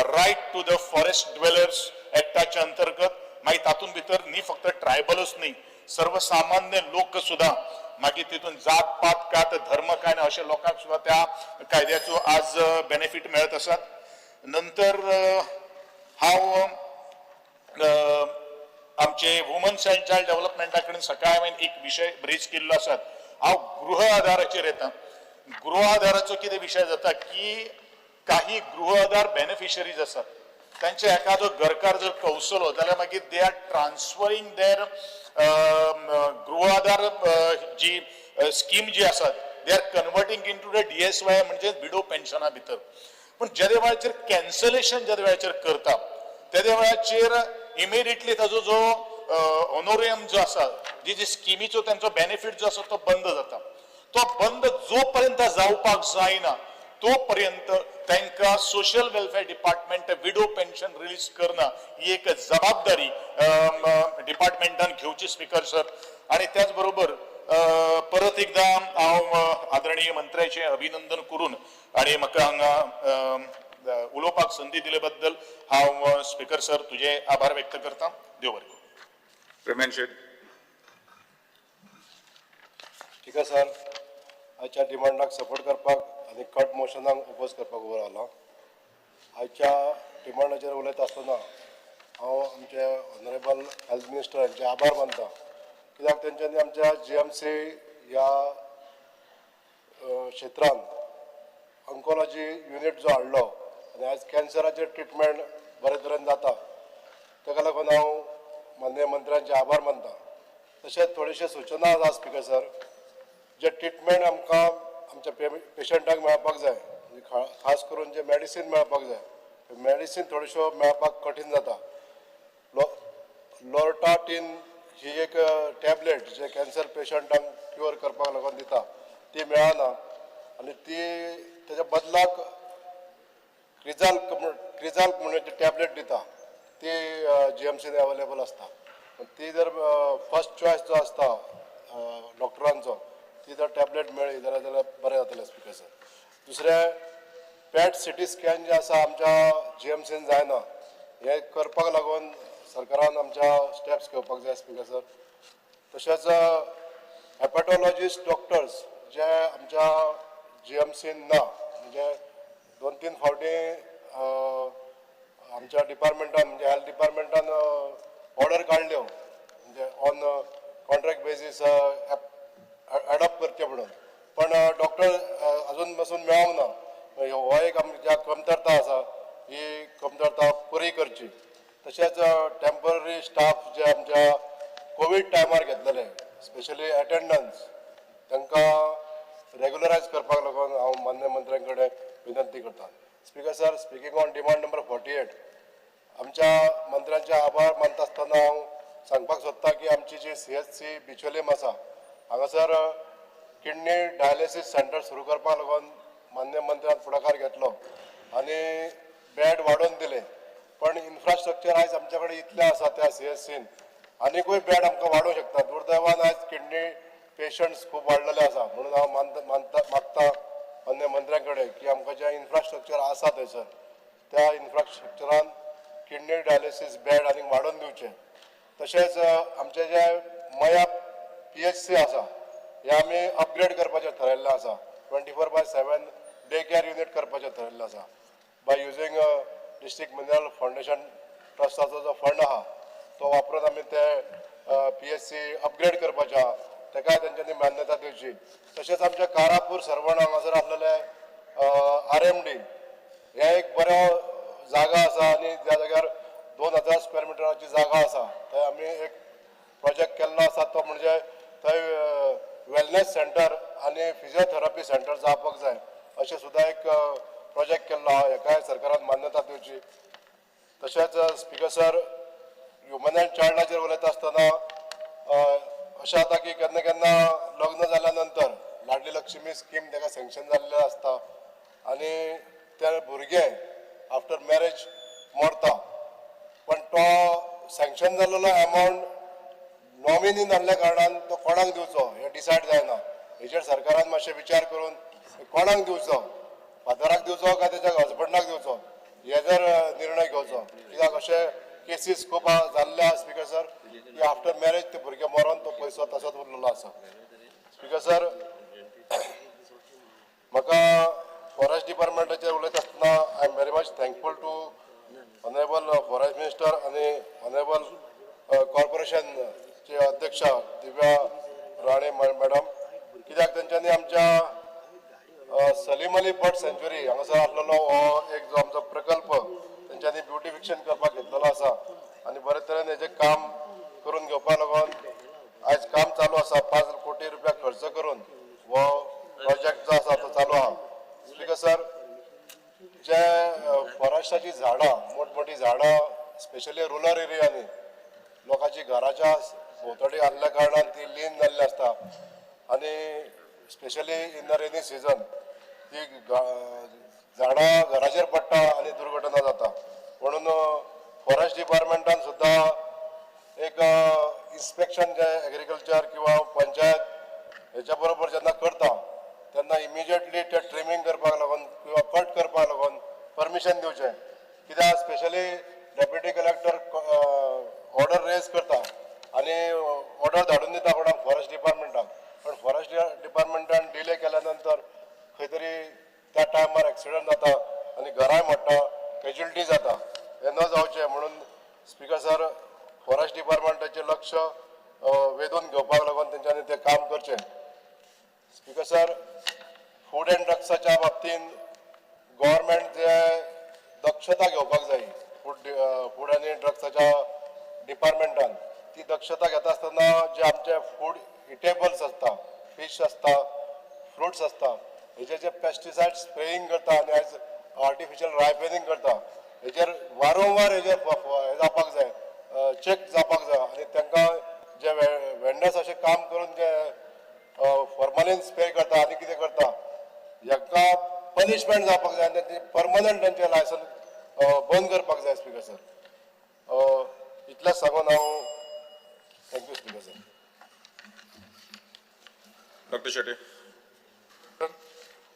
right to the forest dwellers ऍक्टाच्या अंतर्गत. मागीर तातूंत भितर न्ही फक्त ट्रायबलूच न्ही, सर्वसामान्य लोक सुद्दां, मागीर तितून जात पात कात धर्म काय ना अशे लोकांक सुद्दां त्या कायद्याचो आज बेनिफीट मेळत आसात. नंतर हांव आमचे वुमन्स अँड चायल्ड डेव्हलपमेंटा कडेन सकाळी हांवें एक विशय ब्रेज केल्लो आसात. हांव गृह आधाराचेर येता. गृह आधाराचो कितें विशय जाता की काही गृह आधार बेनिफिशरीज आसात, तांचे एखादो घरकार जर कौसलो जाल्यार मागीर they are transferring there गृह आधार जी स्कीम जी आसात they are converting into the DSY म्हणजे विडो पेन्शना भितर. पूण जेदे वेळाचेर कॅन्सलेशन जेदे वेळाचेर करता तेदे वेळाचेर इमिडिएटली ताजो जो ऑनोरियम जो आसा, जी जी स्किमीचो तांचो बेनिफीट जो आसा तो बंद जाता. तो बंद जो पर्यंत जावपाक जायना तो पर्यंत तांकां social welfare department widow pension release करना ही एक जबाबदारी डिपार्टमेंटान घेवची स्पीकर सर. आनी त्याच बरोबर परत एकदां हांव आदरणीय मंत्र्याचें अभिनंदन करून आनी म्हाका हांगा उलोवपाक संदी दिले बद्दल हांव स्पीकर सर तुजे आभार व्यक्त करता. देव बरें करूं. प्रेमेन शेट. ठीक आसा सर, आयच्या डिमांडाक सपोर्ट करपाक आनी कट मोशनाक ओपोज करपाक उबो रावला. आयच्या डिमांडाचेर उलयता आसतना हांव आमचे ऑनरेबल हेल्थ मिनिस्टर हांचे आभार मानता, कित्याक तेंच्यांनी आमच्या GMC ह्या क्षेत्रान ऑन्कोलॉजी युनीट जो हाडलो आनी आयज कॅन्सराचेर ट्रिटमेंट बरे तरेन जाता, ताका लागून हांव माननीय मंत्र्यांचे आभार मानता. तशेंच थोडेशे सुचना आसा स्पीकर सर, जे ट्रिटमेंट आमकां आमच्या पेशंटाक मेळपाक जाय, खास करून जे मेडिसीन मेळपाक जाय, मेडिसीन थोड्योश्यो मेळपाक कठीण जाता. लोर्टाटीन ही एक टॅबलेट जे कॅन्सर पेशंटांक क्युअर करपाक लागून दिता ती मेळना आनी ती तेच्या बदलाक क्रिजाल्क म्हणून टॅबलेट दिता ती GMCन अवेलेबल आसता. ती जर फर्स्ट चॉयस जो आसता डॉक्टरांचो ती जर टॅबलेट मेळ्ळी जाल्यार बरें जातलें स्पीकर सर. दुसरें पॅट सिटी स्कॅन जें आसा आमच्या GMCन जायना, हें करपाक लागून सरकारान आमच्या स्टेप्स घेवपाक जाय स्पीकर सर. तशेंच हेपॅटॉलॉजिस्ट डॉक्टर्स जे आमच्या GMCन ना, म्हणजे 2-3 फावटी आमच्या डिपार्टमेंटान म्हणजे हेल्थ डिपार्टमेंटान ऑर्डर काडल्यो म्हणजे ऑन कॉन्ट्रॅक्ट बेजीस एडॉप्ट करचे म्हणून, पण डॉक्टर अजून पासून मेळोंक ना. हो एक आमच्या कमतरता आसा. ही कमतरता पुरी करची. तशेंच टेंपररी स्टाफ जे आमच्या कोवीड टायमार घेतलेले, स्पेशली अटेंडन्स, तांकां रेगुलरायज करपाक लागून हांव मान्य मंत्र्यां कडेन विनंती करता. Speaker sir, speaking on demand number 48, आमच्या मंत्र्यांचे आभार मानता आसतना हांव सांगपाक सोदता की आमची जी CHC Bicholim आसा, हांगासर किडनी डायलिसीस सेंटर सुरू करपाक लागून मान्य मंत्र्यान फुडाकार घेतलो आनी बेड वाडोवन दिले. पण इन्फ्रास्ट्रक्चर आयज आमच्या कडेन इतलें आसा, त्या CHCन आनिकूय बेड आमकां वाडोवंक शकता. दुर्दैवान आयज किडनी पेशंट्स खूब वाडलेले आसा, म्हणून हांव मानता मानता मागता मान्य मंत्र्यां कडेन की आमकां जें इन्फ्रास्ट्रक्चर आसा थंयसर, त्या इन्फ्रास्ट्रक्चरान किडनी डायलिसीस बेड आनीक वाडोवन दिवचे. तशेंच आमचे जे मया PHC आसा, हे आमी अपग्रेड करपाचें थारायल्लें आसा. 24/7 day care unit करपाचें थारायल्लें आसा by using District Mineral Foundation ट्रस्टाचो जो फंड आहा, तो वापरून आमी ते PHC upgrade करपाचें आहा. तेकाय तेंच्यांनी मान्यता दिवची. तशेंच आमच्या कारापूर सर्वण हांगासर आसलेले RMD हे एक बरो जागा आसा आनी त्या जाग्यार 2000 स्क्वेअर मिटराची जागा आसा. थंय आमी एक प्रोजेक्ट केल्लो आसा, तो म्हणजे थंय वेलनेस सेंटर आनी फिजियोथेरपी सेंटर जावपाक जाय, अशें सुद्दां एक प्रोजेक्ट केल्लो आहा. हेकाय सरकारान मान्यता दिवची. तशेंच स्पिकर सर, ह्युमन अँड चायल्डाचेर उलयता आसतना अशें जाता की केन्ना केन्ना लग्न जाल्या नंतर लाडली लक्ष्मी स्कीम ताका सँक्शन जाल्लें आसता आनी ते भुरगे आफ्टर मॅरेज मरता, पण तो सँक्शन जाल्लो एमावंट नॉमिनी नासल्या कारणान तो कोणाक दिवचो हें डिसायड जायना. हेचेर सरकारान मातशें विचार करून कोणाक दिवचो, फादराक दिवचो काय तेच्या हजबंडाक दिवचो, हे जर निर्णय घेवचो. कित्याक अशे केसीस खूब जाल्ले आसा, स्पिकर सर, की आफ्टर मॅरेज ते भुरगे मरोन तो पयसो तसोच उरलेलो आसा. स्पिकर सर, म्हाका फॉरेस्ट डिपार्टमेंटाचेर उलयता आसतना I am very much thankful to honourable forest minister आनी ऑनरेबल कॉर्पोरेशनचे अध्यक्ष दिव्या राणे मॅडम, कित्याक तेंच्यांनी आमच्या सलीम अली बर्ड सँच्युरी हांगासर आसलेलो हो एक जो आमचो प्रकल्प तेंच्यांनी ब्युटिफिकेशन करपाक घेतलेलो आसा आनी बरे तरेन हेजें काम करून घेवपा लागून आयज काम चालू आसा. 5 कोटी रुपया खर्च करून हो प्रोजेक्ट जो आसा तो चालू आहा. स्पिकर सर, जे फॉरेस्टाची झाडां, मोठमोठी झाडां, स्पेशली रुरल एरियांनी लोकांची घराच्या भोंवतणी आहल्या कारणान ती लीन जाल्ली आसता आनी specially in the rainy season ती झाडां घराचेर पडटा आनी दुर्घटना जाता. म्हणून फॉरेस्ट डिपार्टमेंटान सुद्दां एक इन्स्पेक्शन जे एग्रीकल्चर किंवा पंचायत हेच्या बरोबर जेन्ना करता, तेन्ना इमिजिएटली ते ट्रिमींग करपाक लागून किंवा कट करपाक लागून परमिशन दिवचें. कित्याक specially deputy collector order raise करता आनी ऑर्डर धाडून दिता कोणाक, फॉरेस्ट डिपार्टमेंटाक, पण फॉरेस्ट डिपार्टमेंटान डिले केल्या नंतर खंय तरी त्या टायमार एक्सिडंट जाता आनी घरांय मोडटा, कॅज्युलिटी जाता. हें न जावचें म्हणून, स्पिकर सर, फॉरेस्ट डिपार्टमेंटाचें लक्ष वेधून घेवपाक लागून तेंच्यांनी तें काम करचें. स्पिकर सर, फूड अँड ड्रग्साच्या बाबतींत गव्हर्मेंट जे दक्षता घेवपाक जाय, फूड फूड आनी ड्रग्साच्या डिपार्टमेंटान ती दक्षता घेता आसतना जे आमचे फूड इटेबल्स आसता, फिश आसता, फ्रुट्स आसता, हेजे जे पेस्टिसायड स्प्रेईंग करता आनी आयज आर्टिफिशियल रायपनिंग करता, हेजेर वारंवार हेजेर हे जावपाक जाय, चॅक जावपाक जाय आनी तांकां जे वेंडर्स अशें काम करून जे फॉर्मलिन स्प्रे करता आनी कितें करता, हाका पनिशमेंट जावपाक जाय आनी तेंचे परमनंट तेंचें लायसन बंद करपाक जाय. स्पिकर सर, इतलेंच सांगून हांव, thank you, Speaker sir. Doctor Shetty.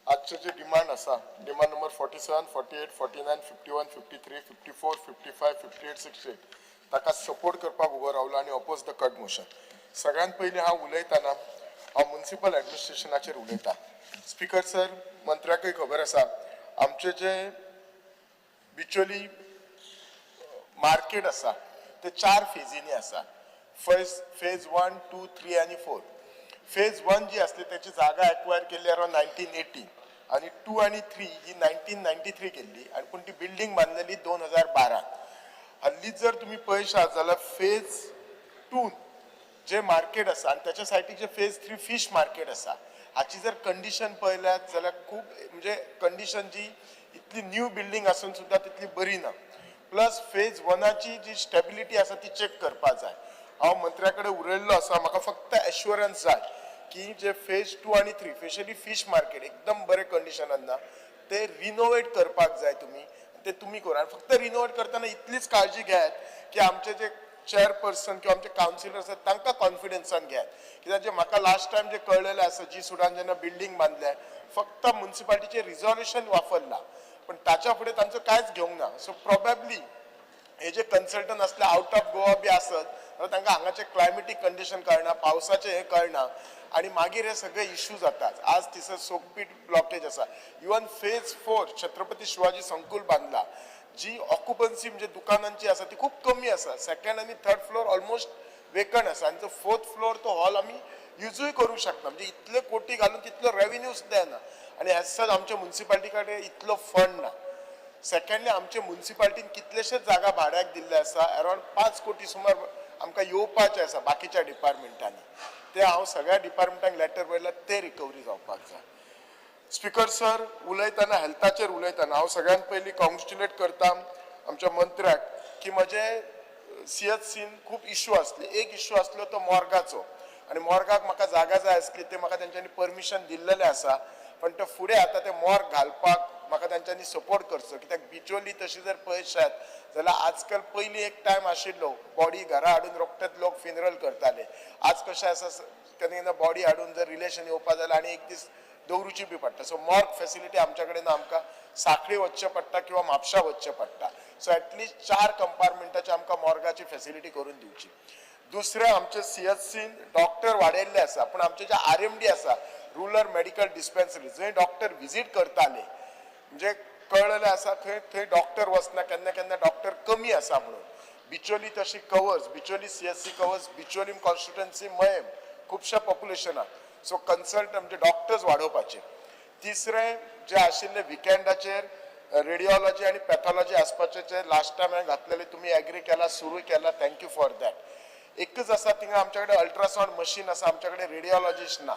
आजचे जे डिमांड आसा, demand number 47, 48, 49, 51, 53, 54, 55, 58, 68, ताका सपोर्ट करपाक उबो रावलो आनी oppose the cut motion. सगळ्यात पयलीं हांव उलयतना हांव मुन्सिपल एडमिनिस्ट्रेशनाचेर उलयता. स्पिकर सर, मंत्र्याकूय खबर आसा, आमचे जे बिचोली मार्केट आसा ते चार फेजींनी आसा, first phase one, two, three आनी फोर. फेज वन जी आसली त्याची जागा एक्वायर केली अरावंड 1980. आनी 2 आनी 3 ही 1993 केल्ली आनी पूण ती बिल्डींग बांदलेली 2012. हल्लीच जर तुमी पळयशात जाल्यार फेज 2 जे मार्केट आसा आनी त्याच्या सायडीक जे फेज 3 फीश मार्केट आसा हाची जर कंडिशन पळयल्यात जाल्यार खूब म्हणजे कंडिशन जी इतली न्यू बिल्डींग आसून सुद्दां तितली बरी ना. प्लस फेज 1ची जी स्टेबिलिटी आसा ती चॅक करपा जाय. हांव मंत्र्या कडेन उलयल्लो आसा, म्हाका फक्त एश्युरन्स जाय की जे फेज 2 आनी 3 स्पेशली फीश मार्केट एकदम बरे कंडिशनान ना, ते रिनोवेट करपाक जाय तुमी, ते तुमी करा. आनी फक्त रिनोवेट करतना इतलीच काळजी घेयात की आमचे जे चेअरपर्सन किंवा आमचे कावन्सिलर आसात तांकां कॉन्फिडन्सान घेयात. कित्याक जे म्हाका लास्ट टायम जे कळ्ळेलें आसा, जी सुडान जेन्ना बिल्डींग बांदल्या फक्त मुन्सिपालिटीचें रिजॉल्युशन वापरलां पण ताच्या फुडें तांचो कांयच घेवंक ना. सो प्रोबेबली हे जे कन्सल्टंट आसले आवट ऑफ गोवा बी आसत जाल्यार तांकां हांगाचें क्लायमेटीक कंडिशन कळना, पावसाचें हें कळना आनी मागीर हे सगळे इश्यू जातात. आज थिंगसर सोकपीट ब्लॉकेज आसा. इवन फेज 4 छत्रपती शिवाजी संकुल बांदला, जी ऑक्युपन्सी म्हणजे दुकानांची आसा ती खूब कमी आसा. सेकंड आनी थर्ड फ्लोर ऑलमोस्ट वेकंट आसा आनी जो फोर्थ फ्लोर तो हॉल आमी युजूय करूंक शकना. म्हणजे इतले कोटी घालून तितलो रेवेन्यू सुद्दां येना आनी एज सच आमच्या मुन्सिपालिटी कडेन इतलो फंड ना. सेकंडली आमचे मुन्सिपालिटीन कितलेशेच जागा भाड्याक दिल्ले आसा, अरावंड 5 कोटी सुमार आमकां येवपाचे आसा बाकीच्या डिपार्टमेंटांनी. ते हांव सगळ्या डिपार्टमेंटांक लेटर बरयला, ते रिकवरी जावपाक जाय. स्पिकर सर, उलयतना हेल्थाचेर उलयतना हांव सगळ्यांत पयलीं कॉंग्रेच्युलेट करता आमच्या मंत्र्याक की म्हजे CHCन खूब इश्यू आसले. एक इश्यू आसलो तो मॉर्गाचो आनी मॉर्गाक म्हाका जागा जाय आसली, ते म्हाका तेंच्यांनी परमिशन दिल्लेलें आसा, पण ते फुडें आतां ते मॉर्ग घालपाक म्हाका तेंच्यांनी सपोर्ट करचो. कित्याक बिचोली तशी जर पळयशात जाल्यार आजकाल पयलीं एक टायम आशिल्लो बॉडी घरा हाडून रोखडेच लोक फिनरल करताले. आज कशें आसा, केन्ना केन्ना बॉडी हाडून जर रिलेशन येवपा जाल्यार आनी एक दीस दवरुची बी पडटा. सो मॉर्ग फेसिलिटी आमच्या कडेन आमकां साखळी वचचें पडटा किंवा म्हापशा वचचें पडटा. सो एटलिस्ट 4 कंपार्टमेंटाची आमकां मॉर्गाची फेसिलिटी करून दिवची. दुसरें, आमचे CHCन डॉक्टर वाडयल्ले आसा, पूण आमचे जे RMD आसा, रुरल मेडिकल डिस्पेन्सरी, जंय डॉक्टर विजीट करताले, म्हणजे कळ्ळेलें आसा थंय थंय डॉक्टर वचना, केन्ना केन्ना डॉक्टर कमी आसा म्हणून. बिचोली तशी covers, Bicholim CHC covers Bicholim constituency, Mayem खुबश्या पॉप्युलेशनाक. सो कन्सल्ट म्हणजे डॉक्टर्स वाडोवपाचे. तिसरें जे आशिल्ले विकेंडाचेर रेडिओलॉजी आनी पॅथॉलॉजी आसपाचे, जे लास्ट टायम हांवें घातलेले, तुमी एग्री केला, सुरू केला, thank you for that. एकच आसा थिंगा आमच्या कडेन अल्ट्रासावंड मशीन आसा, आमच्या कडेन रेडिओलॉजिस्ट ना.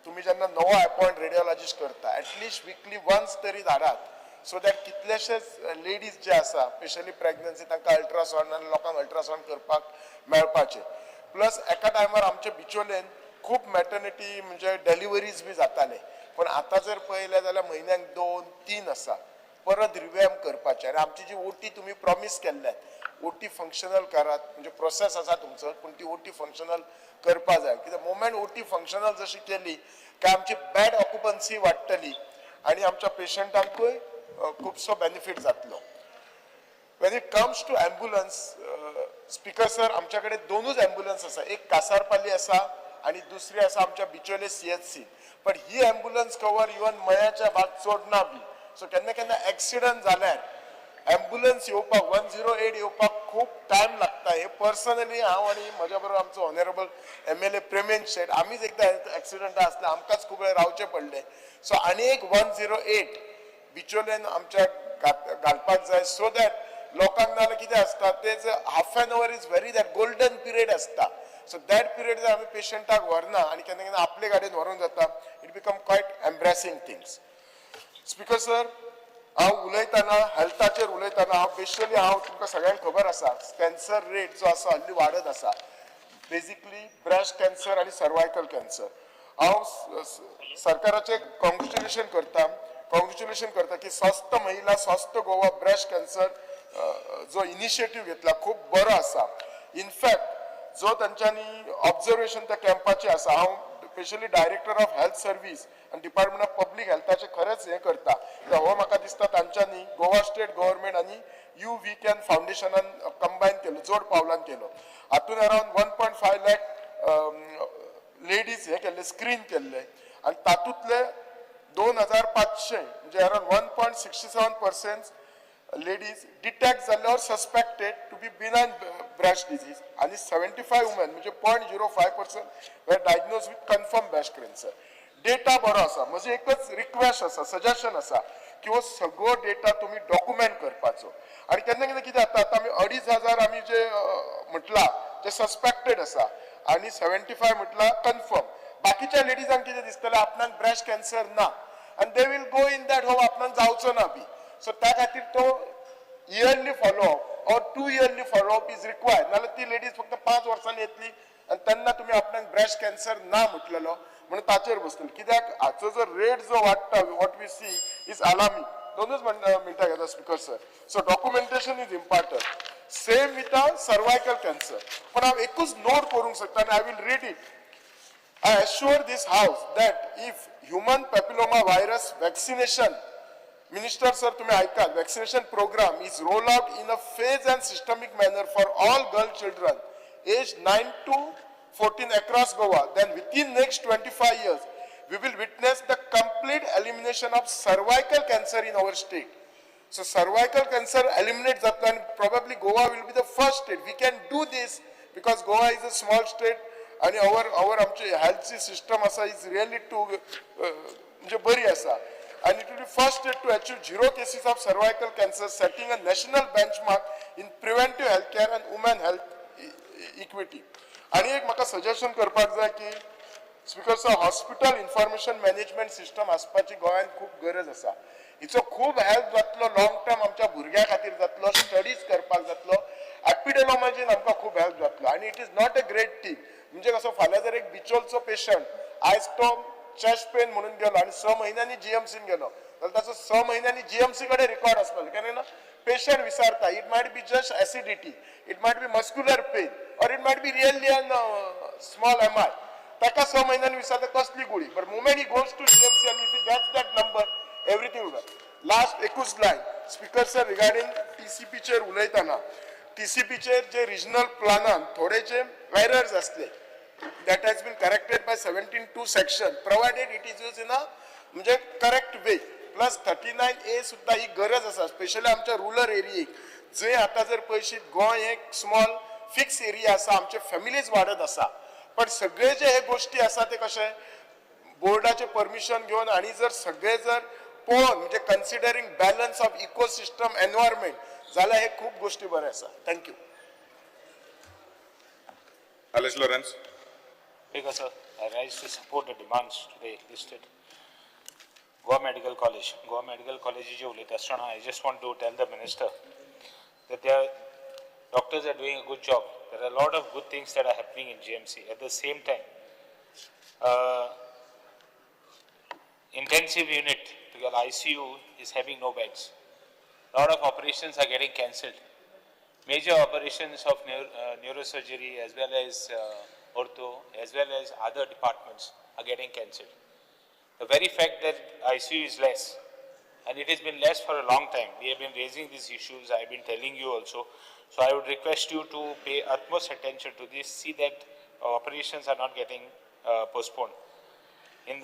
तुमी जेन्ना नवो अपॉयंट रेडिओलॉजिस्ट करता, एटलिस्ट विकली वन्स तरी धाडात, सो that कितलेशेच लेडीज जे आसा स्पेशली प्रेग्नन्सी तांकां अल्ट्रासावंड आनी लोकांक अल्ट्रासावंड करपाक मेळपाचें. प्लस एका टायमार आमच्या बिचोलेन खूब मॅटर्निटी म्हणजे डिलिव्हरीज बी जाताले, पूण आतां जर पळयलें जाल्यार म्हयन्याक 2-3 आसा. परत रिव्हॅम्प करपाचें आनी आमची जी ओटी तुमी प्रॉमीस केल्ल्यात, ओटी फंक्शनल करात, म्हणजे प्रोसेस आसा तुमचो, पूण ती ओटी फंक्शनल करपा जाय. कित्याक मोमेंट ओटी फंक्शनल जशी केली काय आमची बेड ऑक्युपन्सी वाडटली आनी आमच्या पेशंटांकूय खुबसो बेनिफीट जातलो. When it comes to ambulance, speaker sir, आमच्या कडेन 2च एम्ब्युलन्स आसा, एक कासारपाली आसा आनी दुसरी आसा आमच्या बिचोले CHC. पण ही एम्ब्युलन्स कवर इवन मयाच्या भाग चड ना बी. सो केन्ना केन्ना एक्सिडंट जाल्यार एम्ब्युलन्स येवपाक 108 येवपाक खूब टायम लागता. हे पर्सनली हांव आनी म्हज्या बरोबर आमचो ऑनरेबल MLA Premendra शेट, आमीच एकदां एक्सिडंट आसले, आमकांच खूब वेळ रावचें पडलें. सो आनी एक 108 बिचोलेन आमच्या घालपाक जाय, सो that लोकांक नाजाल्यार कितें आसता तेच half an hour is very that golden period आसता. सो that period जर आमी पेशंटाक व्हरना आनी केन्ना केन्ना आपले गाडयेन व्हरोन जाता, it become quite embarrassing things. Speaker sir, हांव उलयतना हेल्थाचेर उलयतना हांव बेसिकली हांव तुमकां सगळ्यांक खबर आसा, कॅन्सर रेट जो आसा हल्ली वाडत आसा, बेसिकली ब्रेस्ट कॅन्सर आनी सर्वायकल कॅन्सर. हांव सरकाराचें कॉंग्रेच्युलेशन करता की स्वस्थ महिला स्वस्थ गोवा ब्रेस्ट कॅन्सर जो इनिशिएटीव घेतला खूब बरो आसा. इनफॅक्ट जो तांच्यांनी ऑब्जर्वेशन त्या कॅम्पाचें आसा, हांव specially director of health service आनी डिपार्टमेंट ऑफ पब्लीक हेल्थाचें खरेंच हें करता. कित्याक हो म्हाका दिसता तांच्यांनी गोवा स्टेट गव्हर्मेंट आनी you we can फावंडेशनान कंबायन केलो, जोड पावलान केलो. हातून अरावंड 1.5 लॅक लेडीज हे केल्ले, स्क्रीन केल्ले आनी तातूंतले 2500 म्हणजे around 1.67% ladies detect जाल्ले or suspected to be benign breast disease आनी 75 वुमेन म्हणजे 0.05% were diagnosed with confirm breast cancer. Data बरो आसा. म्हजी एकच रिक्वेस्ट आसा, सजेशन आसा की हो सगळो डेटा तुमी डॉक्युमेंट करपाचो. आनी केन्ना केन्ना कितें जाता, आतां आमी 2500 आमी जे म्हटलां जे सस्पेक्टेड आसा आनी 75 म्हटलां कन्फर्म. बाकीच्या लेडीजांक कितें दिसतलें, आपणाक ब्रेस्ट कॅन्सर ना आनी they will go in that hope आपणाक जावचो ना बी. सो त्या खातीर तो yearly follow-up or 2 yearly follow-up is required. नाल्यार ती लेडीज फक्त 5 वर्सांनी येतली आनी तेन्ना तुमी आपणाक ब्रेस्ट कॅन्सर ना म्हटलेलो म्हणून ताचेर बसतले. कित्याक हाचो जो रेट जो वाडटा, what we see is alarming. दोनूच मिनटां घेता speaker sir. So documentation is important. Same with a cervical cancer. पण हांव एकूच नोट करूंक शकता आनी I will read it. I assure this house that if human papilloma virus vaccination, Minister sir, तुम्ही ऐका, vaccination program is rolled out in a phased and systemic manner for all girl children aged 9 to 14 across Goa, then within next 25 years, we will witness the complete elimination of cervical cancer in our state. So cervical cancer eliminate जातलो and probably Goa will be the first state. We can do this because Goa is a small state आणि our आमची हेल्थची system आसा is really two म्हणजे बरी आसा. And it will be first state to achieve 0 cases of cervical cancer, setting a national benchmark in preventive healthcare and women health equity. आणि एक म्हाका suggestion करपाक जाय की speaker sir, hospital information management system आसपाची गोंयांत खूब गरज आसा. हिचो खूब हेल्प जातलो लॉंग टर्म आमच्या भुरग्यां खातीर जातलो, स्टडीज करपाक जातलो, एपिडेमॉलॉजीन आमकां खूब हेल्प जातलो. आनी it is not a great thing. म्हणजे कसो फाल्यां जर एक बिचोलचो पेशंट आयज तो चेस्ट पेन म्हणून गेलो आनी 6 म्हयन्यांनी जीएमसीन गेलो जाल्यार ताचो 6 म्हयन्यांनी जीएमसी कडेन रिकॉर्ड आसपाक जाय. कारण patient विसारता. It might be just acidity, it might be muscular pain or it might be really an small MI. ताका 6 म्हयन्यांनी विसारता कसली गुळी, but moment he goes to GMC आनी if he gets that number, everything will. Last एकूच line speaker sir, regarding टीसीपीचेर उलयतना, टीसीपीचेर जे regional प्लानान थोडे जे errors आसले that has been corrected by 17(2) section, provided it is used in a म्हणजे correct way. Plus 39A सुद्धा ही गरज आसा, specially आमच्या rural एरियेक जंय आतां जर पळयशीत गोंय एक स्मॉल फिक्स एरिया आसा, आमचे फॅमिलीज वाडत आसा, पण सगळे जे हे गोश्टी आसा ते कशे बोर्डाचे परमिशन घेवन आनी जर सगळे जर पळोवन म्हणजे considering balance of ecosystem environment जाल्यार हे खूब गोश्टी बरे आसा. Thank you. Alex Lawrence. Speaker sir, I rise to support the demands today listed. Goa Medical College. Goa Medical College जे उलयता आसतना I just want to tell the minister that their doctors are doing a good job. There are a lot of good things that are happening in GMC. At the same time, intensive unit, the ICU is having no beds. A lot of operations are getting cancelled. Major operations of neurosurgery as well as ortho, as well as other departments are getting cancelled. The very fact that ICU is less, and it has been less for a long time. We have been raising these issues, I have been telling you also. So I would request you to pay utmost attention to this, see that operations are not getting postponed. In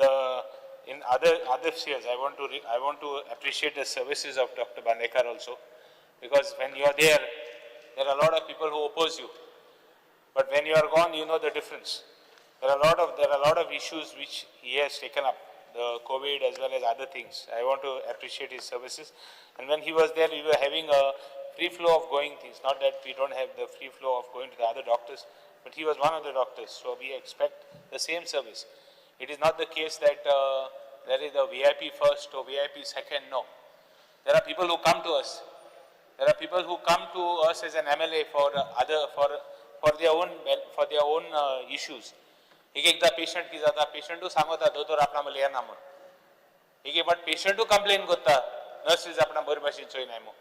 other spheres, I want to appreciate the services of Dr. Bandekar also, because when you are there, there are a lot of people who oppose you. But when you are gone, you know the difference. There are a lot of issues which he has taken up, the COVID as well as other things. I want to appreciate his services. And when he was there, we were having a free flow of going things. Not that we don't have the free flow of going to the other doctors, but he was one of the doctors. So we expect the same service. It is not the case that there is a VIP first or VIP second. No. There are people who come to us. There are people who come to us as an MLA for their own issues. एक एकदा patient की जाता, पेशंटू सांगता दोतोर आपणा मला येना म्हूण. एक एक फावट पेशंटू कंप्लेन करता नर्सीस आपणा बरे भाशेन चोयनाय म्हूण.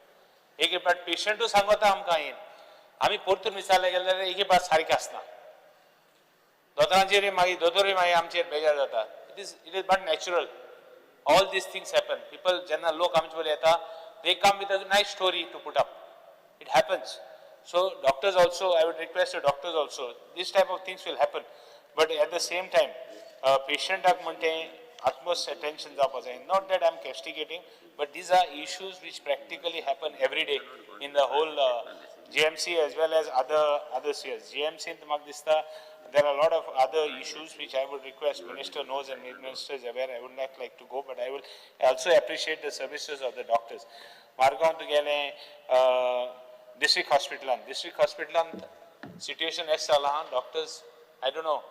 एक एक फावट पेशंटू सांगता आमकां येन. आमी परतून विचारले गेले जाल्यार एक एक फावट सारकें आसना. दोतोरांचेरूय मागीर दोतोरूय मागीर आमचेर बेजार जाता. It is but natural. All these things happen. People जेन्ना लोक आमचे बरोबर येता, they come with a nice story to put up. It happens. So doctors also, I would request the doctors also, this type of things will happen. But at the same time, patientak mante utmost attention जावपा जाय. Not that I am castigating, but these are issues which practically happen every day in the whole GMC as well as other spheres. GMC म्हाका दिसता there are a lot of other issues which I would request minister knows and minister is aware. I would not like to go, but I will also appreciate the services of the doctors. Margaon तुगेलें district हॉस्पिटलान, district हॉस्पिटलान situation एश जालां आहा, doctors I don't know,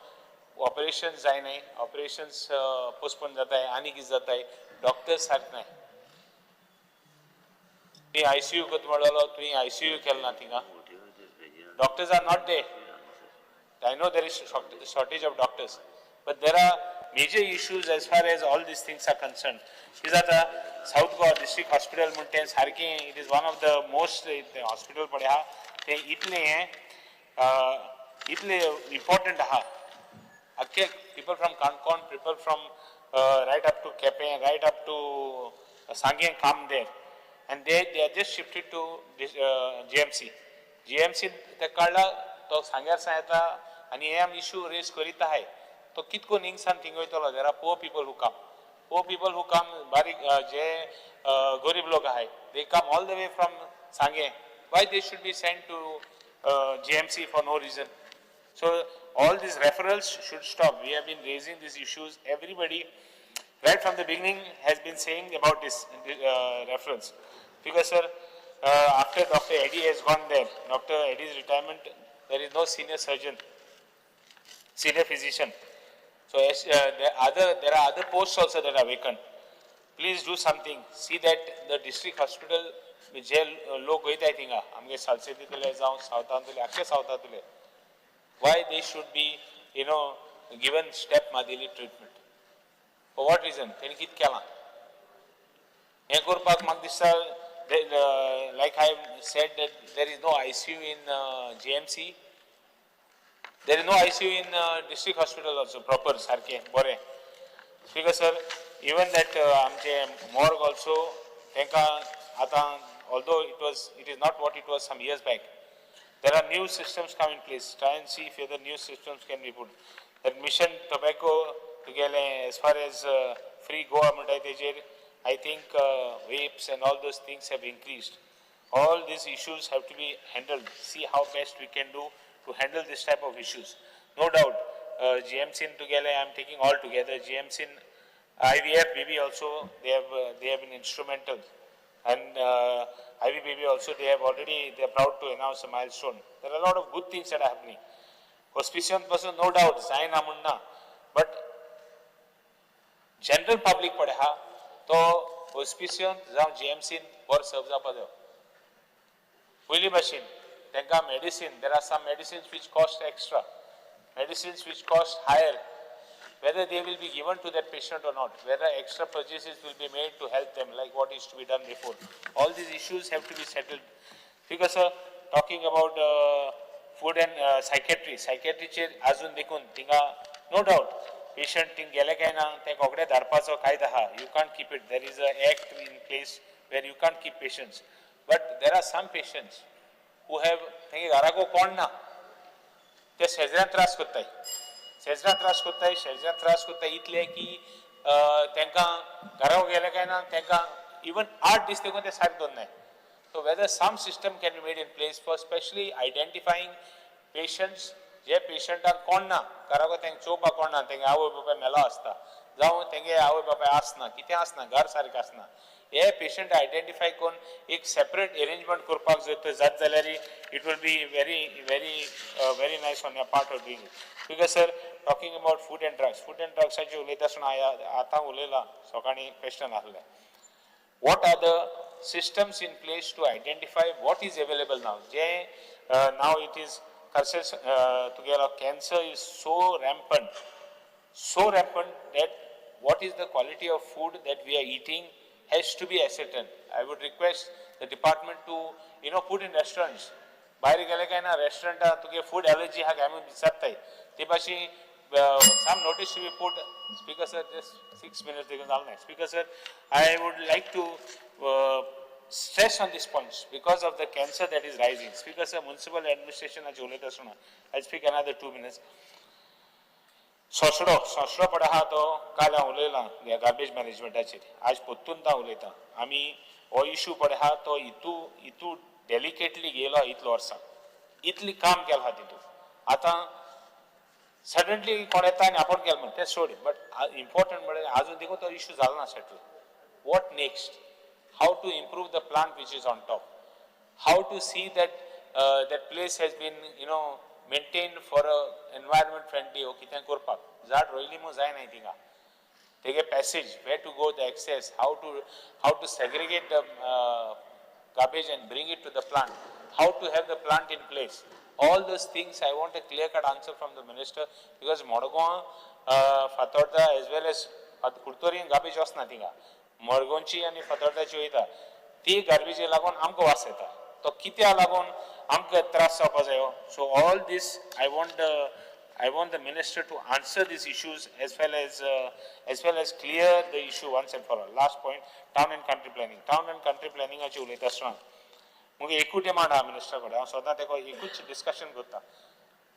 operations जायनाय, operations postpone जाताय आनी कितें जाताय, डॉक्टर्स सारके नाय. तुवें आयसीयू करता म्हणलो, तुवें आयसीयू केलें ना थिंगा. Doctors are not there. I know there is shortage of doctors, but there are major issues as far as all these things are concerned. कितें जाता, सावथ गोवा डिस्ट्रिक्ट हॉस्पिटल म्हण तें सारकें, it is one of the most hospital पळय आहा तें, इतलें हें इतलें इम्पॉर्टंट आहा. आख्खे people from Canacona, people from right up to Quepem, right up to Sanguem come there and they are just shifted to GMC. GMC ते काडला तो सांग्यार सावन येता आनी हे आमी इशू रेज करीत आहाय. तो कितको हिंगसान थिंग वयतलो? There are poor people who come, poor people who come, बारीक जे गरीब लोक आहाय, they come all the way from Sanguem. Why they should be sent to GMC for no reason? So all these referrals should stop. We have been raising these issues. Everybody, right from the beginning, has been saying about this reference. Because, sir, after Dr. Eddie has gone there, Dr. Eddie's retirement, there is no senior surgeon, senior physician. So as, there are other posts also that are vacant. Please do something. See that the district hospital जे लोक वयताय थिंगा, आमगे सालसेतींतले जावं सावथांतले, आख्खे सावथांतले, why they should be given step Madeli treatment? For what reason? तेणी कितें केलां हें करपाक? म्हाका दिसता, like I said, that there is no ICU in GMC, there is no ICU in district hospital also proper सारकें बरें. स्पीकर सर, इवन that आमचे मॉर्ग ऑल्सो, तांकां आतां, although it is not what it was some years back, there are new systems come in place. Try and see if other new systems can be put. That mission tobacco तुगेलें, as far as free Goa म्हणटाय तेजेर, I think vapes and all those things have increased. All these issues have to be handled. See how best we can do to handle this type of issues. No doubt, GMC in together, I am taking all together, GMC in IVF BB also, they have been instrumental. And IVBB also, they have already, they are proud to announce a milestone. There are a lot of good things that are happening. Hospice पासून no doubt जायना म्हण ना, but general public पळय आहा तो हॉस्पिसियन जावं जीएमसीन बरो सर्व जावपा जायो. पयलीं भाशेन तांकां medicine, there are some medicines which cost extra, medicines which cost higher, whether they will be given to that patient or not, whether extra purchases will be made to help them, like what is to be done before. All these issues have to be settled. Because, sir, talking about food and psychiatry, psychiatry अजून देखून थिंगा no doubt patient thing गेले काय ना ते रोखडे धाडपाचो कायदो आहा. You can't keep it. There is a act in place where you can't keep patients. But there are some patients who have, तेंगे घराको कोण ना, ते शेजऱ्यान त्रास करताय, शेजऱ्यान त्रास करताय, शेजऱ्यान त्रास करताय इतले की तांकां घरा गेले काय ना तांकां इवन 8 दीस देखून ते सारके दवरनाय. So whether some system can be made in place for specially identifying patients, जे पेशंटाक कोण ना घराको, तांकां चोवपाक कोण ना, तेंगे आवय बापाय मेलो आसता जावं तेंगे आवय बापाय आसना, कितें आसना, घर सारकें आसना, हे पेशंट आयडेंटिफाय करून एक सेपरेट एरेंजमेंट करपाक जर तर जात जाल्यार it will be very, very, very nice on your part of doing it. Because, sir, talking about food and drugs, food and ड्रग्साचेर उलयता आसतना हांवें आतां उलयलां, सकाळीं क्वेश्चन आसलें, what are the systems in place to identify what is available now? J now it is together, cancer is so rampant that what is the quality of food that we are eating has to be ascertained. I would request the department to put in restaurants. भायर गेले काय ना रेस्टॉरंटात तुगे food allergy आहा काय म्हणून विचारताय, ते भाशेन some notice to be put. Speaker sir, just 6 minutes देखून जालें ना. Speaker sir, I would like to stress on these points because of the cancer that is rising. Speaker sir, municipal administration उलयता आसतना, I speak another 2 minutes. सोसडो, सोसडो पळय आहा तो, काल हांव उलयलां गार्बेज मॅनेजमेंटाचेर, आज परतून हांव उलयतां. आमी हो इशू पळय आहा तो हितू हितू डेलिकेटली गेलो इतलो वर्सां, इतली काम केलां आहा तितून. आतां सडनली कोण येता आनी आपूण केलें म्हण तें सोड, बट इम्पॉर्टंट म्हळ्यार आजून देखून तो इशू जालो ना settle. What next? How to improve the plant which is on top? How to see that that place has been maintained for a environment friendly ओ कितें करपाक. झाड रोयली म्हूण जायना थिंगा, तेगे passage, where to go, the access, how to segregate the garbage and bring it to the plant, how to have the plant in place. All those things I want a clear cut answer from the minister, because Madgaon, Fatorda as well as कुर्तोरीन garbage वचना थिंगा, मडगांवची आनी फातोर्दाची वयता ती गार्बेजी लागून आमकां वास येता, तो कित्याक लागून आमकां त्रास जावपा जायो. So all this I want the minister to answer these issues as well as clear the issue once and for all. Last point, town and country planning. Town and country प्लॅनिंगाची उलयता आसतना मुगे एकूच डिमांड आहा minister कडेन, हांव सदां तेका एकूच डिस्कशन करता.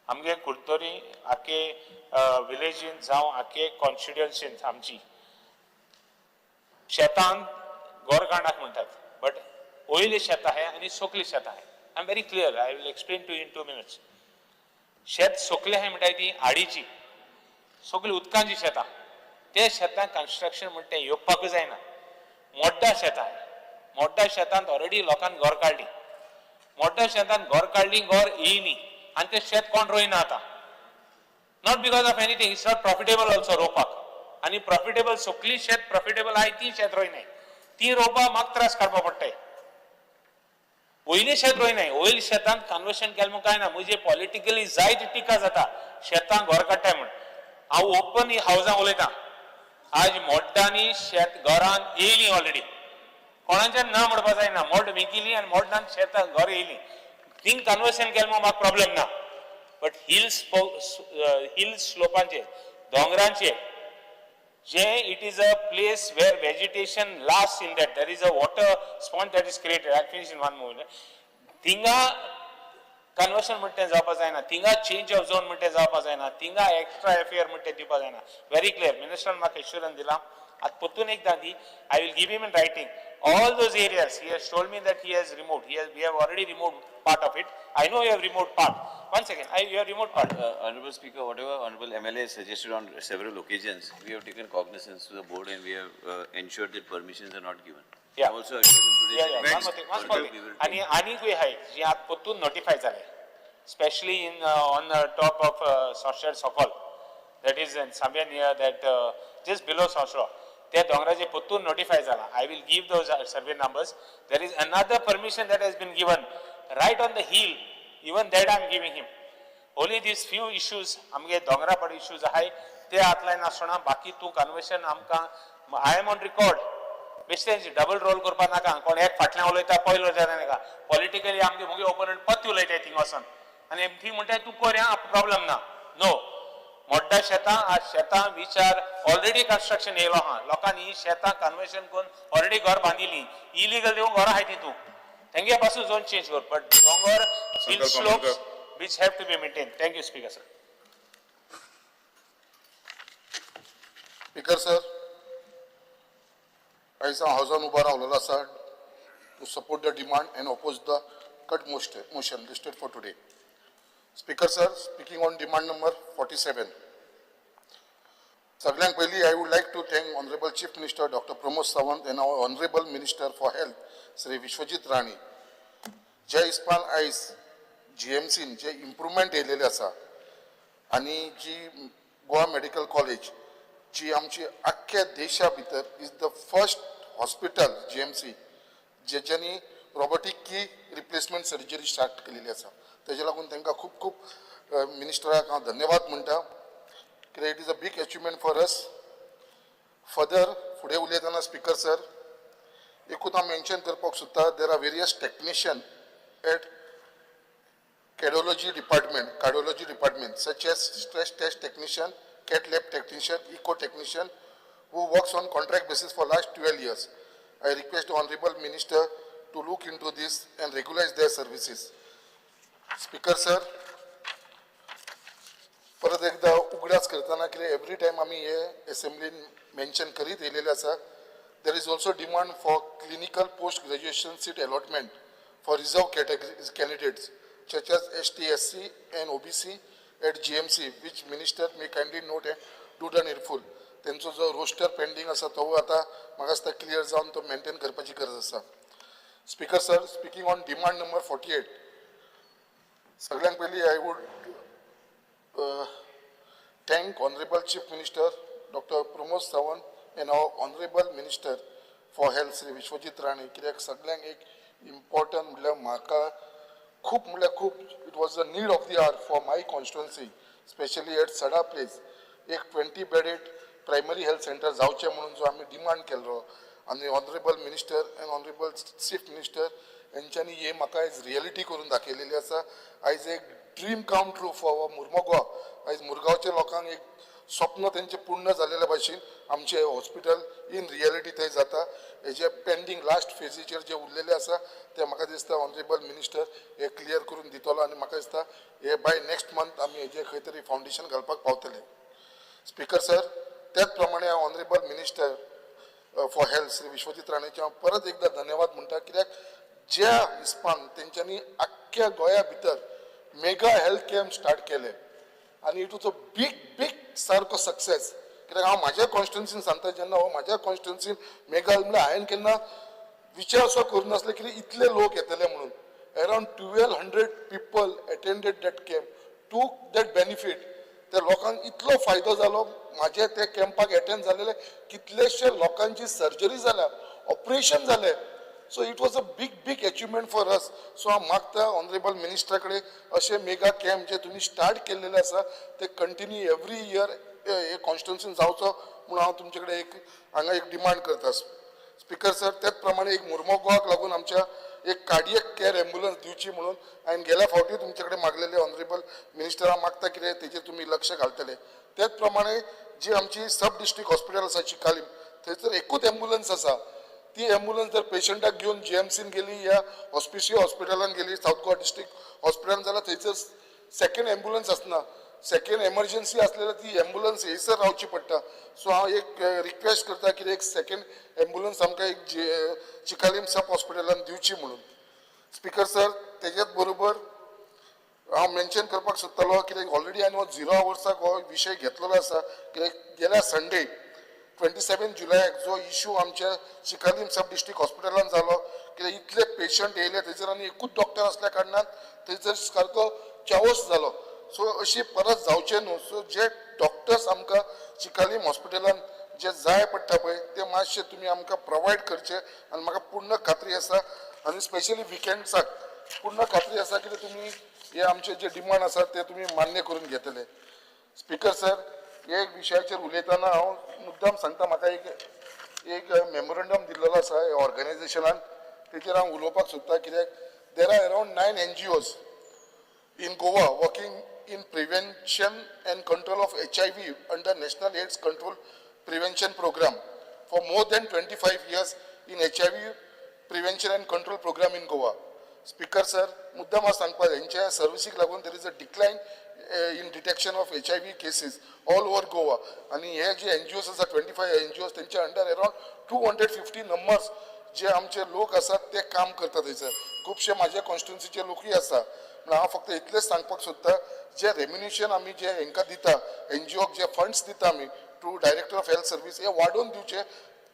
आमगे कुर्तोरी आखे विलेजीन जावं आखे कॉन्स्टिट्युएन्सीन आमची शेतान गोरगांडाक म्हणटात, बट वयली शेतां आहाय आनी सोकली शेतां आहाय. I am very clear, I will explain to in 2 minutes. शेत सोकलें आहाय म्हणटाय ती आडीची सगळी उदकांची शेतां, ते शेतां कन्स्ट्रक्शन म्हणटा तें येवपाकूच जायना. मोड्डा शेतां आहाय, मोड्डा शेतांत ऑलरेडी लोकांक घर काडली, मोड्डा शेतांत घर काडली, घर येयली आनी तें शेत कोण रोयना आतां. Not because of anything, it's not profitable also रोवपाक, आनी प्रॉफिटेबल सगळीं शेत प्रॉफिटेबल आहाय ती शेत रोयनाय, ती रोवपाक म्हाका त्रास काडपा पडटाय. वयली शेत रोयनाय, वयली शेतांत कन्वर्शन केलें म्हूण कांय ना, म्हजे पॉलिटिकली जायती टिका जाता शेतांक घर काडटाय म्हूण. हांव ओपन हावजां उलयतां, आज मोड्डांनी शेत घरान येयली ऑलरेडी, कोणाच्यान ना म्हणपा जायना, मोड विकिली आनी मोड्डान शेतां घर येयली, थिंग कन्वर्शन केलें म्हूण म्हाका प्रॉब्लेम ना. बट हिल स्लोपांचेर दोंगरांचेर जे it is a place where vegetation last in that, there is a water sponge that is created. I finish in 1 moment. थिंगा कन्वर्शन म्हणटा तें जावपा जायना, थिंगा चेंज ऑफ झोन म्हणटा तें जावपा जायना, थिंगा एक्स्ट्रा एफएआर म्हणटा तें दिवपा जायना. व्हेरी क्लियर, मिनिस्टरान म्हाका एश्युरन्स दिला, आतां परतून एकदां दी, I will give him in writing all those areas. He has told me that he has removed, he has, we have already removed part of it. I know you have removed part. One second, you have removed part. Honorable Speaker, whatever Honorable MLA suggested on several occasions, we have taken cognizance to the board and we have ensured that permissions are not given. Yeah. I also assured him today. Yeah, yeah. that One more thing, one small we thing. will आणि आनीकूय आहाय जी आतां परतून notify जाले, specially in on top of Sanxer Sokol, that is in somewhere near that, just below Sanxer, त्या दोंगराचे परतून notify जाला. I will give those survey numbers. There is another permission that has been given right on the hill, even that I am giving him. Only these few issues आमगे दोंगरा पड issues आहाय ते हात लायनासतना बाकी तूं कन्वर्शन आमकां, I am on record. बेश्टें डबल रोल करपा नाका, कोण एक फाटल्यान उलयता पयलो उलयता नाका. पॉलिटिकली आमगे मुगे ओपोनंट पत्ती उलयताय थिंग वचोन आनी थंय म्हणटाय तूं कर आं, प्रॉब्लम ना. नो, मोड्डा शेतां आज शेतां विचार ऑलरेडी कन्स्ट्रक्शन येयलो आहा, लोकांनी ही शेतां कन्वर्शन करून ऑलरेडी घर बांदिली, इलिगल दिवन घरां आहाय तितून, तेंगे पासून झोन चेंज कर, बट दोंगर hill slopes which have to be maintained. Thank you, Speaker sir. Speaker sir, आयज हांव हावजान उबो रावलेलो आसा to support the demand and oppose the cut motion listed for today. Speaker sir, speaking on demand number 47. सगळ्यांत पयलीं I would like to thank honourable chief minister doctor Pramod Sawant and our honourable minister for health Shri Vishwajit Rane. जे हिसपान आयज जीएमसीन जे improvement येयलेले आसा आनी जी Goa medical college जी आमची आख्ख्या देशा भितर is the first hospital GMC जेच्यांनी robotic knee replacement surgery start केलेली आसा, तेजे लागून तांकां खूब खूब मिनिस्टराक हांव धन्यवाद म्हणटा. कित्याक it is a big achievement for us. Further फुडें उलयतना स्पिकर सर एकूच हांव मेन्शन करपाक सोदता, there are various technician at cardiology department such as stress test technician, cath lab technician, echo technician who works on contract basis for last 12 years. I request the Honorable Minister to look into this and regularize their services. Speaker sir, परत एकदा उगडास करतना कितें every time आमी हे एसेंब्लीन mention करीत येयलेले आसा, there is also demand for clinical post graduation seat allotment for reserve category candidates such as ST, SC and OBC at GMC, which minister may kindly note and do the needful. तेंचो जो roster pending आसा तो आतां म्हाका दिसता clear जावन तो maintain करपाची गरज आसा. Speaker sir, speaking on demand number 48, सगळ्यांत पयलीं I would thank Honorable Chief Minister Dr. Pramod Sawant and our Honorable Minister for Health Shri Vishwajit Rane, कित्याक सगळ्यांक एक इम्पॉर्टंट म्हणल्यार म्हाका खूब म्हणल्यार खूब it was the need of the hour for my constituency, specially at Sada place एक 20 bedded primary health centre जावचें म्हणून जो आमी डिमांड केल्लो आनी honourable minister and honourable chief minister हेंच्यांनी हे म्हाका आयज रियलिटी करून दाखयलेली आसा. आयज एक dream come true for our Mormugao. आयज मुरगांवच्या लोकांक एक स्वप्न तेंचें पूर्ण जालेल्या भाशेन आमचें हॉस्पिटल इन रियलिटी थंय जाता. हेजे पेंडींग लास्ट फेजीचेर जे उरलेले आसा ते म्हाका दिसता ऑनरेबल मिनिस्टर हे क्लियर करून दितलो आनी म्हाका दिसता हे बाय नेक्स्ट मंथ आमी हेजे खंय तरी फावंडेशन घालपाक पावतले. स्पीकर सर, त्याच प्रमाणे हांव honourable minister for health Shri Vishwajit राणेचे हांव परत एकदा धन्यवाद म्हणटा, कित्याक ज्या हिसपान तेंच्यांनी आख्ख्या गोंया भितर मेगा हेल्थ कॅम्प स्टार्ट केले आनी it was a big big सारको सक्सेस. कित्याक हांव म्हाज्या कॉन्स्टिट्युन्सीन सांगता, जेन्ना हो म्हाज्या कॉन्स्टिट्युन्सीन मेगा म्हणल्यार हांवें केन्ना विचार असो करूं नासले की इतले लोक येतले म्हणून. Around 1200 people attended that camp, took that benefit. त्या लोकांक इतलो फायदो जालो, म्हाजे ते कॅम्पाक एटेंड जालेले कितलेशे लोकांची सर्जरी जाल्या, ऑपरेशन जालें. So it was a big big achievement for us. So हांव मागता ऑनरेबल मिनिस्टरा कडेन अशे मेगा कॅम्प जे तुमी स्टार्ट केल्लेले आसा ते कंटिन्यू एवरी इयर हे कॉन्स्टिट्युन्सीन जावचो म्हणून हांव तुमचे कडेन एक हांगा एक डिमांड करता. स्पीकर सर, त्याच प्रमाणे एक मुर्मोगांवाक लागून आमच्या एक कार्डियक केअर एम्बुलन्स दिवची म्हणून हांवें गेल्या फावटी तुमचे कडेन मागलेले. ऑनरेबल मिनिस्टरा मागता कितें तेजेर तुमी लक्ष घालतले. त्याच प्रमाणे जी आमची सब डिस्ट्रिक्ट हॉस्पिटल आसा चिकालीम, थंयसर एकूच एम्बुलन्स आसा. ती एम्बुलन्स जर पेशंटाक घेवन जीएमसीन गेली या हॉस्पिसियो हॉस्पिटलान गेली, सावथ गोवा डिस्ट्रिक्ट हॉस्पिटलान, जाल्यार थंयसर सेकंड एम्बुलन्स आसना. सेकंड एमर्जन्सी आसलेल्या ती एम्बुलन्स थंयसर रावची पडटा. सो हांव एक रिक्वेस्ट करता की एक सेकंड एम्बुलन्स आमकां एक चिकालीम सब हॉस्पिटलान दिवची म्हणून. स्पीकर सर, तेज्याच बरोबर हांव मेन्शन करपाक सोदतालो, कित्याक ऑलरेडी हांवें हो झिरो आवर्साक हो विशय घेतलेलो आसा, कित्याक गेल्या संडे 27 जुलयाक जो इशू आमच्या चिकालीम सब डिस्ट्रिक्ट हॉस्पिटलान जालो, कित्याक इतले पेशंट येयले थंयसर आनी एकूच डॉक्टर आसल्या कारणान थंयसर सारको चावस जालो. सो अशी परत जावचें न्हू, सो जे डॉक्टर्स आमकां चिकालीम हॉस्पिटलान जे जाय पडटा पळय ते मातशे तुमी आमकां प्रोवायड करचे आनी म्हाका पूर्ण खात्री आसा आनी स्पेशली विकेंड्साक पूर्ण खात्री आसा की तुमी हे आमचे जे डिमांड आसा ते तुमी मान्य करून घेतले. स्पीकर सर, हे एक विशयाचेर उलयतना हांव मुद्दाम सांगता, म्हाका एक एक मेमोरंडम दिल्लेलो आसा ऑर्गनायझेशनान, तेचेर हांव उलोवपाक सोदता. कित्याक there are around 9 NGOs in Goa working in prevention and control of HIV under National AIDS Control Prevention Program for more than 25 years in HIV prevention and control program in Goa. Speaker sir, मुद्दाम हांव सांगपाक हेंच्या सर्विसीक लागून there is a decline in detection of HIV cases all over Goa. आनी हे जे NGOs आसा, 25 NGOs, तेंच्या under around 250 numbers जे आमचे लोक आसात ते काम करतात. थंयसर खुबशे म्हाज्या कॉन्स्टिट्युन्सीचे लोकूय आसा. म्हणून हांव फक्त इतलेंच सांगपाक सोदता, जे रेम्युनेशन आमी जे हेंकां दिता, एनजीओक जे फंड्स दिता आमी to director of health service, हे वाडोवन दिवचे.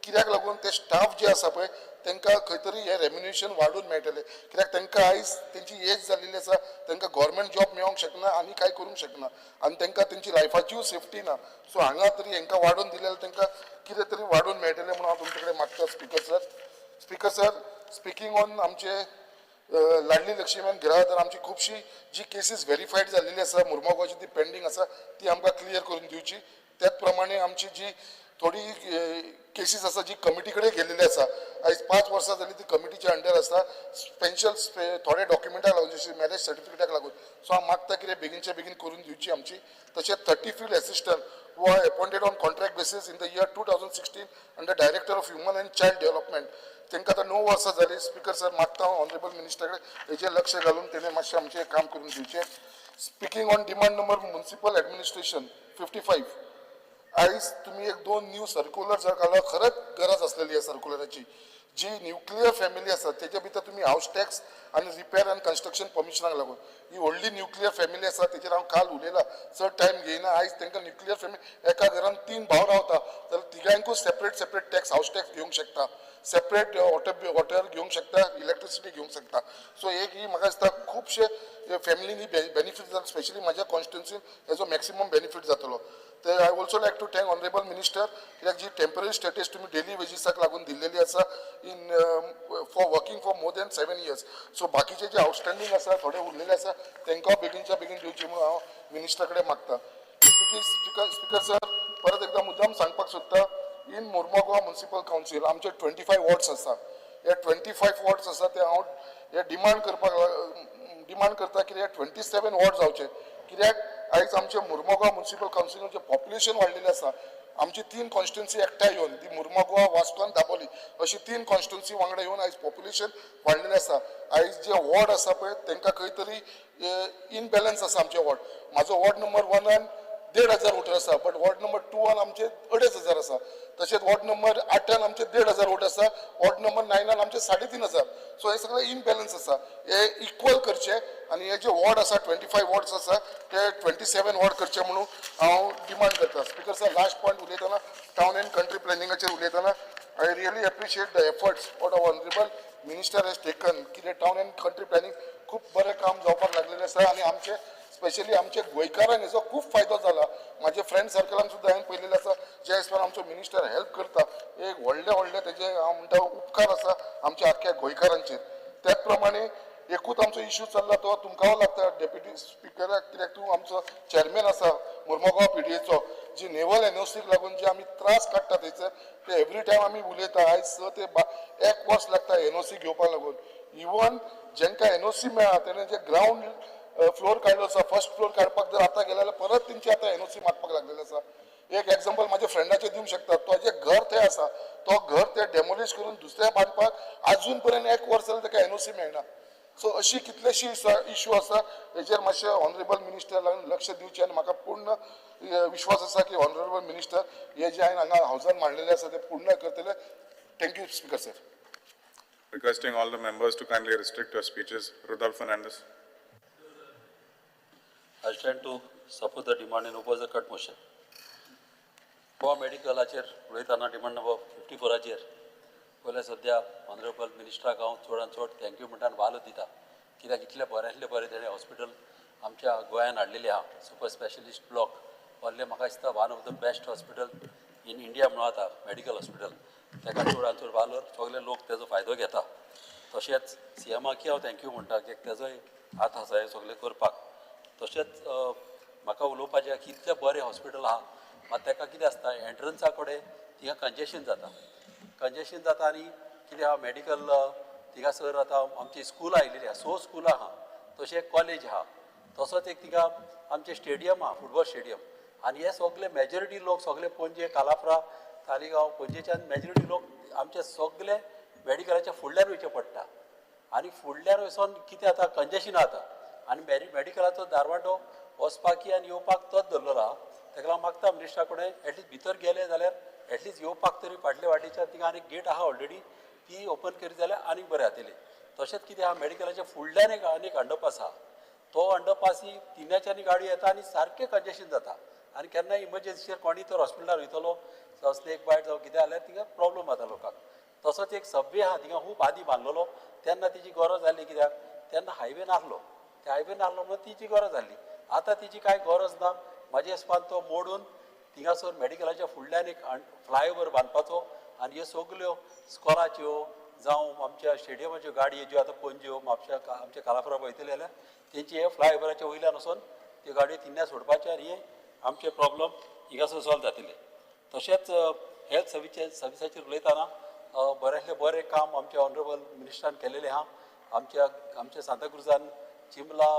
कित्याक लागून ते स्टाफ जे आसा पळय तांकां खंय तरी हे रेम्युनेशन वाडोवन मेळटलें, कित्याक तांकां आयज तेंची एज जाल्लेली आसा, तांकां गव्हर्मेंट जॉब मेळोंक शकना आनी कांय करूंक शकना आनी तांकां तेंची लायफाचीय सेफ्टी ना. सो हांगा तरी हांकां वाडोवन दिले जाल्यार तांकां कितें तरी वाडोवन मेळटलें म्हणून हांव तुमचे कडेन मागता. Speaker sir, speaker sir, speaking on आमचे लाडली लक्ष्मी गृह, आमची खुबशी जी केसीस व्हेरीफायड जाल्लेली आसा मुर्मोगांवची, ती पेंडींग आसा, ती आमकां क्लियर करून दिवची. त्याच प्रमाणे आमची जी थोडी केसीस आसा जी कमिटी कडेन गेल्लेली आसा, आयज 5 वर्सां जाली ती कमिटीच्या अंडर आसा, स्पेशल थोडे डॉक्युमेंटाक लागून, जशे मॅरेज सर्टिफिकेटाक लागून. सो हांव मागता कितें बेगीनच्या बेगीन करून दिवची आमची. तशेंच 30 field assistant who are appointed on contract basis in the year 2016 under Director of Human and Child Development, तांकां आतां 9 वर्सां जालीं. स्पीकर सर, मागता हांव ऑनरेबल मिनिस्टर कडेन हेजेर लक्ष घालून तेणें मातशें आमचें काम करून दिवचें. Speaking on demand number municipal administration 55, आयज तुमी एक दोन न्यू सर्कुलर जर घालो, खरंच गरज आसलेली ह्या सर्कुलराची. जी न्युक्लियर फॅमिली आसा तेच्या भितर तुमी हावस टॅक्स आनी रिपेर आनी कन्स्ट्रक्शन परमिशनाक लागून ही व्हडली न्युक्लियर फॅमिली आसा तेचेर हांव काल उलयला, चड टायम घेयना. आयज तांकां न्युक्लियर फॅमिली एका घरान 3 भाव रावता जाल्यार तिगांकूच separate separate tax, house tax घेवंक शकता, सेपरेट वॉटर घेवंक शकता, इलेक्ट्रिसिटी घेवंक शकता. सो एक ही म्हाका दिसता खुबशे फॅमिलीनी बेनिफीट जाता, स्पेशली म्हाज्या कॉन्स्टिट्युन्सीन हेजो मॅक्सिमम बेनिफीट जातलो. तर I also like to thank honourable minister, कित्याक जी टेंपररी स्टेटस तुमी डेली वेजीसाक लागून दिल्लेली आसा in for working for more than 7 years. So बाकीचे जे आउटस्टँडींग आसा, थोडे उरलेले आसा, तांकां बेगीनच्या बेगीन दिवचे म्हणून हांव मिनिस्टर कडेन मागता. स्पीकर सर, परत एकदा मुद्दाम सांगपाक सोदता, इन मुर्मुगांव म्युनिसिपल कावन्सील आमचे 25 वॉर्ड्स आसा. हे 25 वॉर्ड्स आसा ते हांव हे डिमांड करपाक डिमांड करता की हे 27 वॉर्ड जावचे, कित्याक आयज आमचे मुर्मुगांव म्युनिसिपल कावन्सिलाचें पॉप्युलेशन वाडलेलें आसा. आमची 3 कॉन्स्टिट्युन्सी एकठांय येवन, ती मुर्मुगांव, वास्को आनी दाबोली अशी 3 कॉन्स्टिट्युन्सी वांगडा येवन आयज पॉप्युलेशन वाडलेलें आसा. आयज जे वॉर्ड आसा पळय तांकां खंय तरी इनबॅलन्स आसा. आमचे वॉर्ड, म्हाजो वॉर्ड नंबर 1 1,500 वोटर आसा, बट वॉर्ड नंबर 2 आमचे 2,500 आसा. तशेंच वॉर्ड नंबर 8 आमचे 1,500 वोट आसा, वॉर्ड नंबर 9 आमचे 3,500. सो हे सगळे इनबॅलन्स आसा, हे इक्वल करचे आनी हे जे वॉर्ड आसा 25 वॉर्ड्स आसा ते 27 वॉर्ड करचे म्हणून हांव डिमांड करता. स्पीकर सर, लास्ट पॉयंट उलयतना टावन अँड कंट्री प्लॅनिंगाचेर उलयतना I really appreciate the efforts what our honourable minister has taken. कितें टावन अँड कंट्री प्लॅनिंग खूब बरें काम जावपाक लागलेलें आसा आनी आमचे स्पेशली आमचे गोंयकारांक हेजो खूब फायदो जाला. म्हाजे फ्रेंड सर्कलान सुद्दां हांवें पळयलेलें आसा, जे हिसपान आमचो मिनिस्टर हेल्प करता, एक व्हडले व्हडले तेजे हांव म्हणटा उपकार आसा आमच्या आख्ख्या गोंयकारांचेर. त्याच प्रमाणे एकूच आमचो इशू चल्ला तो तुमकां लागता डेप्युटी स्पिकराक, कित्याक तूं आमचो चॅरमॅन आसा मुर्मुगांव पीडीएचो. जी नेवल एनओसीक लागून जे आमी त्रास काडटा थंयसर ते एवरी टायम आमी उलयता. आयज ते 1 वर्स लागता एनओसी घेवपाक लागून. इवन जेंकां एनओसी मेळ्ळा तेणें जे ग्रावंड फ्लोर काडलो आसा, फर्स्ट फ्लोर काडपाक जर आतां गेले जाल्यार परत तेंची आतां एनओसी मागपाक लागलेले आसा. एक एग्जाम्पल म्हाज्या फ्रेंडाचें दिवंक शकता, तो जें घर थंय आसा तो घर ते डेमोलिश करून दुसऱ्या बांदपाक आजून पर्यंत 1 वर्स जालें ताका एनओसी मेळना. सो अशी कितलेशी इशू आसा, हेजेर मातशें ऑनरेबल मिनिस्टरान लक्ष दिवचें आनी म्हाका पूर्ण विश्वास आसा की ऑनरेबल मिनिस्टर हे जे हांवें हांगा हावजान मांडलेले आसा ते पूर्ण करतले. Thank you speaker sir. Requesting all the members to kindly restrict your speeches. Rudolph Fernandez. I stand to support the demand and oppose the cut motion. Goa मेडिकलाचेर उलयतना डिमांड नंबर 54 पयले सद्या ऑनरेबल मिनिस्टराक हांव चडान चड thank you म्हणटा आनी वालो दिता, कित्याक इतलें बऱ्यांतलें बरें तेणें हॉस्पिटल आमच्या गोंयान हाडलेलें आहा. सुपर स्पेशलिस्ट ब्लॉक व्हडलें म्हाका दिसता one of the best hospital in India म्हणून आतां मेडिकल हॉस्पिटल, ताका चडान चड वालोर सगळे लोक तेजो फायदो घेता. तशेंच सीएमाकय हांव thank you म्हणटा कित्याक तेजोय हात आसा हें सगळें करपाक. तशेंच म्हाका उलोवपाचें की इतलें बरें हॉस्पिटल आहा, मात ताका कितें आसता एंट्रन्सा कडेन थिंगा कंजेशन जाता, कंजेशन जाता आनी कितें आहा मेडिकल थिंगासर आतां आमची स्कुलां आयलेलीं आहा, 6 स्कुलां आहा, तशें कॉलेज आहा, तसोच एक थिंगा आमचें स्टेडियम आहा, फुटबॉल स्टेडियम. आनी हे सगळे मेजॉरिटी लोक सगळे पणजे, कालाप्रा, तालिगांव, पणजेच्यान मेजॉरिटी लोक आमचे सगळे मेडिकलाच्या फुडल्यान वयचें पडटा आनी फुडल्यान वचोन कितें जाता कंजेशन जाता आनी मेडिकलाचो दारवाटो वचपाकी आनी येवपाक तोच धरलेलो आहा. ताका लागून मागता मिनिस्टरा कडेन एटलिस्ट भितर गेले जाल्यार एटलिस्ट येवपाक तरी फाटले वाटेच्यान थिंगा आनी गेट आहा ऑलरेडी, ती ओपन करीत जाल्यार आनीक बरें जातलें. तशेंच कितें आहा मेडिकलाच्या फुडल्यान एक आनीक अंडरपास आहा, तो अंडरपासी तिन्याच्यानी गाडी येता आनी सारकें कंजेशन जाता आनी केन्नाय इमर्जन्सीचेर कोणूय तर हॉस्पिटलार वयतलो जावं स्नेक बायट जावं कितें जाल्यार थिंगा प्रॉब्लम जाता लोकांक. तसोच एक सबवे आहा थिंगा खूब आदीं बांदलेलो तेन्ना तिची गरज जाली, कित्याक तेन्ना हायवे नासलो, ते हायवे नासलो म्हणून तिची गरज जाली. आतां तिची कांय गरज ना. म्हाज्या हिसपान तो मोडून थिंगासर मेडिकलाच्या फुडल्यान एक फ्लायओवर बांदपाचो आनी ह्यो सगल्यो स्कॉलाच्यो जावं आमच्या स्टेडियमाच्यो गाडयो ज्यो आतां पणज्यो, म्हापश्या, आमच्या कालापुरा वयतले जाल्यार तेंची हे फ्लायओवराच्या वयल्यान वचोन त्यो गाडयो थिंगा सोडपाच्यो आनी हे आमचे प्रॉब्लम हिंगासर सॉल्व जातले. तशेंच हेल्थ सर्विसाचेर उलयतना बऱ्यांतलें बरें काम आमच्या ऑनरेबल मिनिस्टरान केलेलें आहा. आमच्या आमच्या सांताक्रुजान चिंबला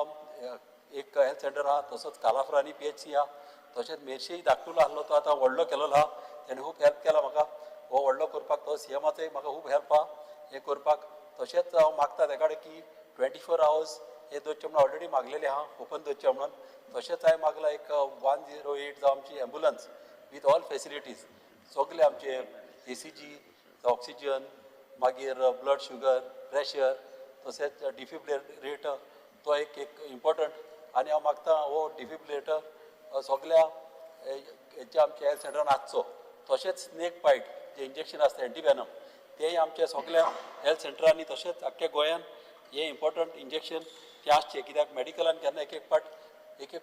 एक हेल्थ सेंटर आहा, तसोच कालाफरांनी PHC आहा, तशेंच मेरशेय धाकटुलो आसलो तो आतां व्हडलो केलेलो आहा, तेणें खूब हेल्प केला म्हाका हो व्हडलो करपाक, तो सीएमाचोय म्हाका खूब हेल्प आहा हें करपाक. तशेंच हांव मागता तेका कडेन की 24 आवर्स हे दवरचें म्हणून ऑलरेडी मागलेलें आहा, ओपन दवरचें म्हणून. तशेंच हांवें मागलां एक 108 जावं आमची एम्बुलन्स वीथ ऑल फेसिलिटीज, सगळे आमचे ECG, oxygen, मागीर ब्लड शुगर, प्रेशर, तशेंच डिफिब्रिलेटर तो एक एक इम्पॉर्टंट. आनी हांव मागता हो डिफिब्रिलेटर सगल्या हेच्या आमच्या हेल्थ सेंटरान आसचो. तशेंच स्नेक बायट जें इंजेक्शन आसता एंटीवेनम तेंय आमच्या सगल्या हेल्थ सेंटरांनी तशेंच आख्ख्या गोंयान हें इम्पॉर्टंट इंजेक्शन तें आसचें, कित्याक मेडिकलान केन्ना एक एक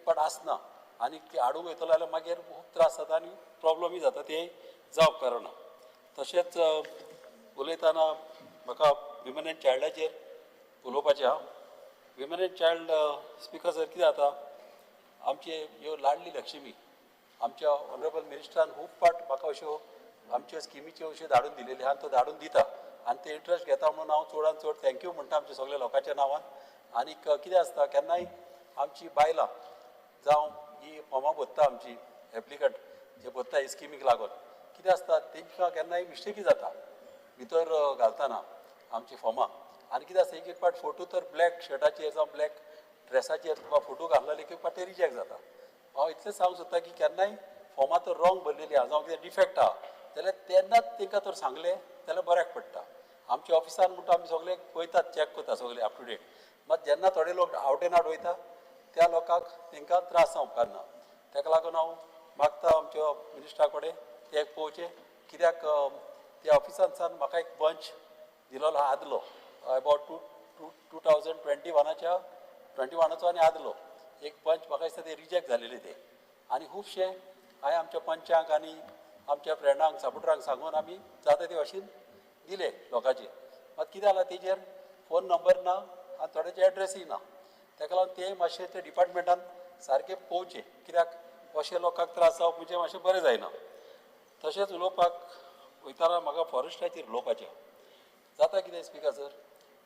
फावट आसना आनी ते हाडूंक वयतलो जाल्यार मागीर खूब त्रास जाता आनी प्रोब्लमूय जाता, तें जावप कारणां. तशेंच उलयतना म्हाका विमन एंड चायल्डाचेर उलोवपाचें आहा. Women and child speaker sir, कितें जाता, आमचे ह्यो लाडली लक्ष्मी आमच्या ऑनरेबल मिनिस्टरान खूब फावट म्हाका अश्यो आमच्यो स्किमीच्यो अश्यो धाडून दिलेल्यो आहा, तो धाडून दिता आनी ते इंट्रस्ट घेता म्हणून हांव चडान चड thank you म्हणटा आमच्या सगल्या लोकांच्या नांवान. आनीक कितें आसता, केन्नाय आमची बायलां जावं ही फॉर्मां भरता, आमची एप्लिकंट जे भरता ही स्किमीक लागून कितें आसता, तेंकां केन्नाय मिस्टेकी जाता भितर घालतना आमची फॉर्मां. आनी कितें आसता, एक एक फावट फोटो तर ब्लॅक शर्टाचेर जावं ब्लॅक ड्रेसाचेर तुका फोटो घातलो एक एक फावट ते रिजेक्ट जाता. हांव इतलें सांगूंक सोदता की केन्नाय फॉर्मां तर रॉंग भरलेली आहा जावं कितें डिफेक्ट आहा जाल्यार तेन्नाच तांकां तर सांगलें जाल्यार बऱ्याक पडटा. आमच्या ऑफिसान म्हणटा आमी सगळे वयतात, चॅक करता सगळे अप टू डेट, मात जेन्ना थोडे लोक आवट एंड आवट वयता त्या लोकांक तांकां त्रास जावंक उपकारना. ताका लागून हांव मागता आमच्या मिनिस्टरा कडेन ते एक पळोवचें, कित्याक त्या ऑफिसान म्हाका एक बंच दिलोलो आहा आदलो अबावट 2021 21 आनी आदलो एक पंच म्हाका दिसता ते रिजेक्ट जालेले ते. आनी खुबशे हांवें आमच्या पंचांक आनी आमच्या फ्रेंडांक सपोर्टरांक सांगून आमी जाता ते भाशेन दिले लोकांचे. मात कितें जालां, तेजेर फोन नंबर ना आनी थोड्याचे एड्रेसूय ना, ताका लागून ते मातशें ते डिपार्टमेंटान सारकें पळोवचें, कित्याक अशें लोकांक त्रास जावप म्हणजे मातशें बरें जायना. तशेंच उलोवपाक वयतना म्हाका फॉरेस्टाचेर उलोवपाचें जाता. कितें स्पिकर सर,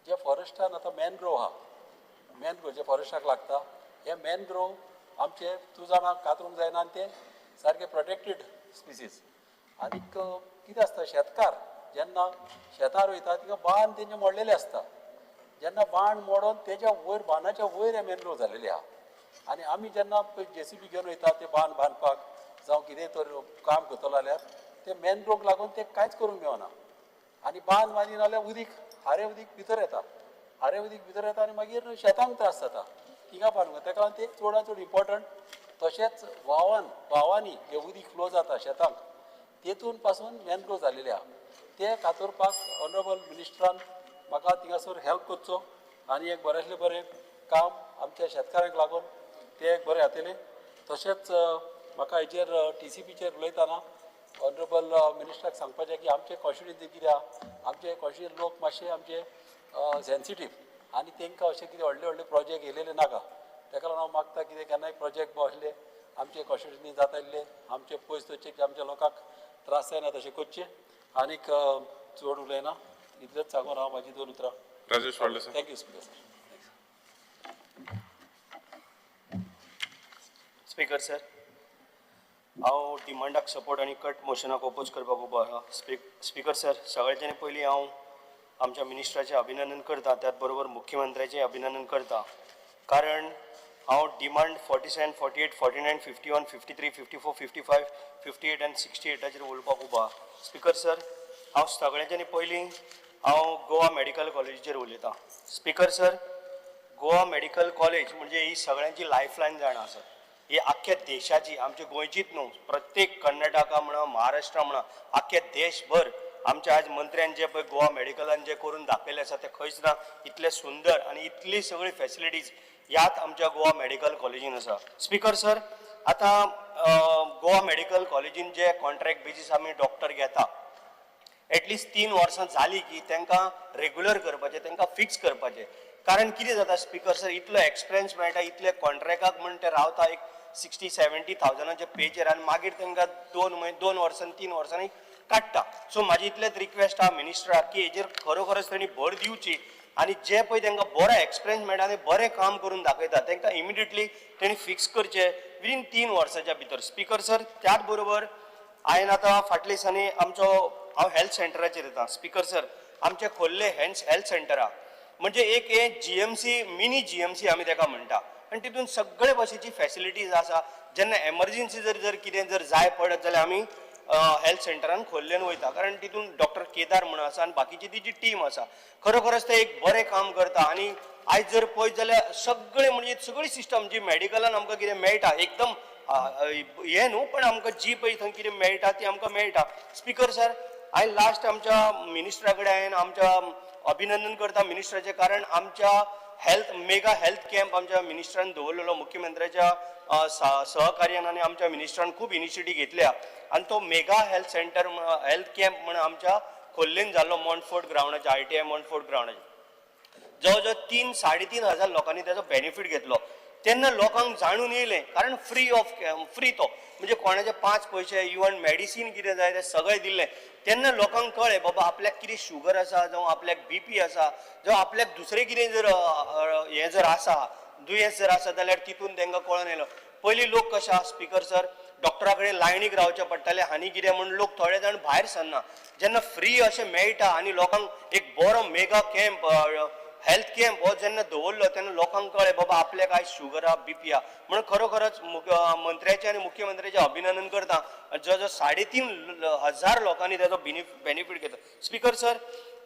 जे फॉरेस्टान आतां मॅनग्रोव आहा, मॅनग्रोव जे फॉरेस्टाक लागता, हे मॅनग्रोव आमचे तूं जाणा कातरूंक जायना आनी ते सारके प्रोटेक्टेड स्पिसीस. आनीक कितें आसता, शेतकार जेन्ना शेतार वयता तिका बांद तेंचे मोडलेले आसता, जेन्ना बांद मोडोन तेज्या वयर बांदाच्या वयर हे मॅनग्रोव जालेले आहा. आनी आमी जेन्ना पळय जेसीबी घेवन वयता ते बांद बांदपाक जावं कितें तर काम करतलो जाल्यार ते मॅनग्रोवक लागून ते कांयच करूंक मेळना. आनी बांद बांदिना जाल्यार उदीक हारे उदीक भितर येता, हारे उदीक भितर येता आनी मागीर शेतांक त्रास जाता, थिंगा बांदूंक. ताका लागून ते चडान चड इम्पॉर्टंट. तशेंच व्हांवांनी जें उदीक फ्लो जाता शेतांक तेतून पासून मॅनग्रोव जालेले आहा, ते कातरपाक ऑनरेबल मिनिस्टरान म्हाका थिंगासर हेल्प करचो आनी एक बरेंतलें बरें काम आमच्या शेतकारांक लागून तें एक बरें जातलें. तशेंच म्हाका हेजेर टीसीपीचेर उलयतना ऑनरेबल मिनिस्टराक सांगपाचें की आमचे कॉन्स्टिट्युएन्सी कितें आहा, आमचे कॉन्स्टिट्युएन्सी लोक मातशे आमचे सेन्सिटीव आनी तांकां अशें कितें व्हडले व्हडले प्रोजेक्ट येयलेले नाका. ताका लागून हांव मागता कितें केन्नाय प्रोजेक्ट बसले आमचे कॉन्स्टिट्युएन्सी जाता इल्ले आमचे पयस वचचे की आमच्या लोकांक त्रास जायना तशें करचें. आनीक चड उलयना, इतलेंच सांगून हांव म्हाजी दोन उतरां. Rajesh Faldesai. Thank you speaker sir. Speaker sir, हांव डिमांडाक सपोर्ट आनी कट मोशनाक ओपोज करपाक उबो आहा. स्पीकर सर, सगळ्याच्यानी पयलीं हांव आमच्या मिनिस्टराचें अभिनंदन करता, त्याच बरोबर मुख्यमंत्र्याचें अभिनंदन करता, कारण हांव डिमांड 47, 48, 49, 51, 53, 54, 55, 58 आनी 68 उलोवपाक उबो आहा. स्पीकर सर, हांव सगळ्याच्यानी पयलीं हांव गोवा मेडिकल कॉलेजीचेर उलयतां. Speaker sir, Goa medical college म्हणजे ही सगळ्यांची लायफलायन जाणा आसा, ही आख्ख्या देशाची, आमच्या गोंयचीच न्हू, प्रत्येक कर्नाटका म्हणा, महाराष्ट्रा म्हणा, आख्ख्या देशभर आमच्या आज मंत्र्यान जे पळय गोवा मेडिकलान जे करून दाखयलें आसा तें खंयच ना. इतलें सुंदर आनी इतली सगळी फेसिलिटीज ह्याच आमच्या गोवा मेडिकल कॉलेजीन आसा. स्पीकर सर, आतां गोवा मेडिकल कॉलेजीन जे कॉन्ट्रॅक्ट बेजीस आमी डॉक्टर घेता, एटलिस्ट 3 वर्सां जालीं की तांकां रेगुलर करपाचें, तांकां फिक्स करपाचें. कारण कितें जाता स्पीकर सर, इतलो एक्सपिरियन्स मेळटा, इतले कॉन्ट्रॅक्टाक म्हण ते रावता एक 60-70 थावजंडाच्या पेचेर आनी मागीर तांकां 2 वर्सांनी 3 वर्सांनी काडटा. सो म्हाजी इतलेच रिक्वेस्ट आहा मिनिस्टराक की हेजेर खरोखरच तेणी भर दिवची आनी जे पळय तांकां बरो एक्सपिरियन्स मेळटा आनी बरें काम करून दाखयता तांकां इमिडिएटली तेणी फिक्स करचें विदीन 3 वर्साच्या भितर. स्पीकर सर, त्याच बरोबर हांवें आतां फाटल्या दिसांनी आमचो हांव हेल्थ सेंटराचेर येता. स्पीकर सर, आमचे खोर्ले हेल्थ सेंटरा म्हणजे एक हे जीएमसी, मिनी जीएमसी आमी ताका म्हणटा आनी तितून सगळे भाशेची फेसिलिटीज आसा. जेन्ना एमर्जन्सी जर जर कितें जर जाय पडत जाल्यार आमी हेल्थ सेंटरान खोल्लेन वयता, कारण तितून डॉक्टर केदार म्हणून आसा आनी बाकीची ती जी टीम आसा खरोखरच ते एक बरें काम करता. आनी आयज जर पळयत जाल्यार सगळें म्हणजे सगळी सिस्टम जी मेडिकलान आमकां कितें मेळटा एकदम हें न्हू, पण आमकां जी पळय थंय कितें मेळटा ती आमकां मेळटा. स्पिकर सर, हांवें लास्ट आमच्या मिनिस्टरा कडेन हांवें आमच्या अभिनंदन करता मिनिस्टराचें, कारण आमच्या हेल्थ मेगा हेल्थ कॅम्प आमच्या मिनिस्टरान दवरलेलो, मुख्यमंत्र्याच्या सहकार्यान आनी आमच्या मिनिस्टरान खूब इनिशिएटीव घेतल्या आनी तो mega health centre health camp म्हण आमच्या खोल्लेन जाल्लो मॉन्टफोर्ट ग्रावंडाचेर, आयटीआय मॉन्टफोर्ट ग्रावंडाचेर जवळ जवळ 3-3.5 हजार लोकांनी त्याचो बेनिफीट घेतलो. तेन्ना लोकांक जाणून येयलें, कारण फ्री ऑफ फ्री तो म्हणजे कोणाचे 5 पयशे इवन मेडिसीन कितें जाय तें सगळें दिल्लें. तेन्ना लोकांक कळ्ळें बाबा आपल्याक कितें शुगर आसा, जावं आपल्याक बीपी आसा, जावं आपल्याक दुसरें कितें जर हें जर आसा दुयेंस जर आसा जाल्यार तितून तांकां कळोन येयलो. पयलीं लोक कशें आसा स्पिकर सर, डॉक्टरा कडेन लायनीक रावचें पडटालें आनी कितें म्हूण लोक थोडे जाण भायर सरना. जेन्ना फ्री अशें मेळटा आनी लोकांक एक बरो मेगा कॅम्प हेल्थ कॅम्प हो जेन्ना दवरलो तेन्ना लोकांक कळ्ळें बाबा आपल्याक आयज शुगर आहा, बीपी आहा. म्हणून खरोखरच मंत्र्याचें आनी मुख्यमंत्र्याचें अभिनंदन करता, जवळ जवळ 3.5 हजार लोकांनी तेजो बेनिफीट घेतलो. स्पिकर सर,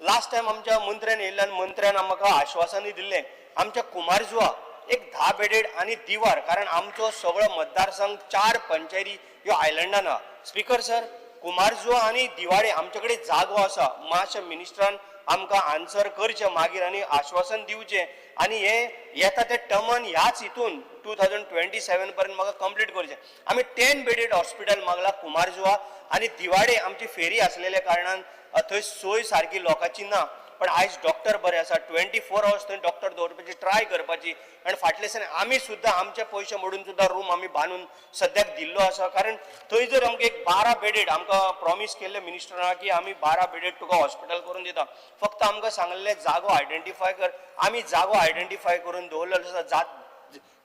लास्ट टायम आमच्या मंत्र्यान येयल्ल्यान मंत्र्यान आमकां आश्वासनूय दिल्लें आमच्या कुमारजुआ एक 10 बेडेड आनी दिवार, कारण आमचो सगळो मतदारसंघ 4 पंचायती ह्यो आयलंडान आहा. स्पिकर सर, कुमारजुआ आनी दिवाडे आमचे कडेन जागो आसा, मातशें मिनिस्टरान आमकां आन्सर करचें मागीर आनी आश्वासन दिवचें आनी हें येता ते टर्मान ह्याच हितून 2027 पर्यंत म्हाका कंप्लीट करचें. आमी 10 बेडेड हॉस्पिटल मागला कुमारजुआ आनी दिवाडे आमची फेरी आसलेल्या कारणान थंय सोय सारकी लोकांची ना, पण आयज डॉक्टर बरे आसा, 24 आवर्स थंय डॉक्टर दवरपाची ट्राय करपाची. आनी फाटले दिसांनी आमी सुद्दां आमचे पयशे मोडून सुद्दां रूम आमी बांदून सद्याक दिल्लो आसा, कारण थंय जर आमकां एक 12 बेडेड आमकां प्रॉमीस केल्लें मिनिस्टरान की आमी 12 बेडेड तुका हॉस्पिटल करून दिता, फक्त आमकां सांगलें जागो आयडेंटिफाय कर, आमी जागो आयडेंटिफाय करून दवरलेलो आसा,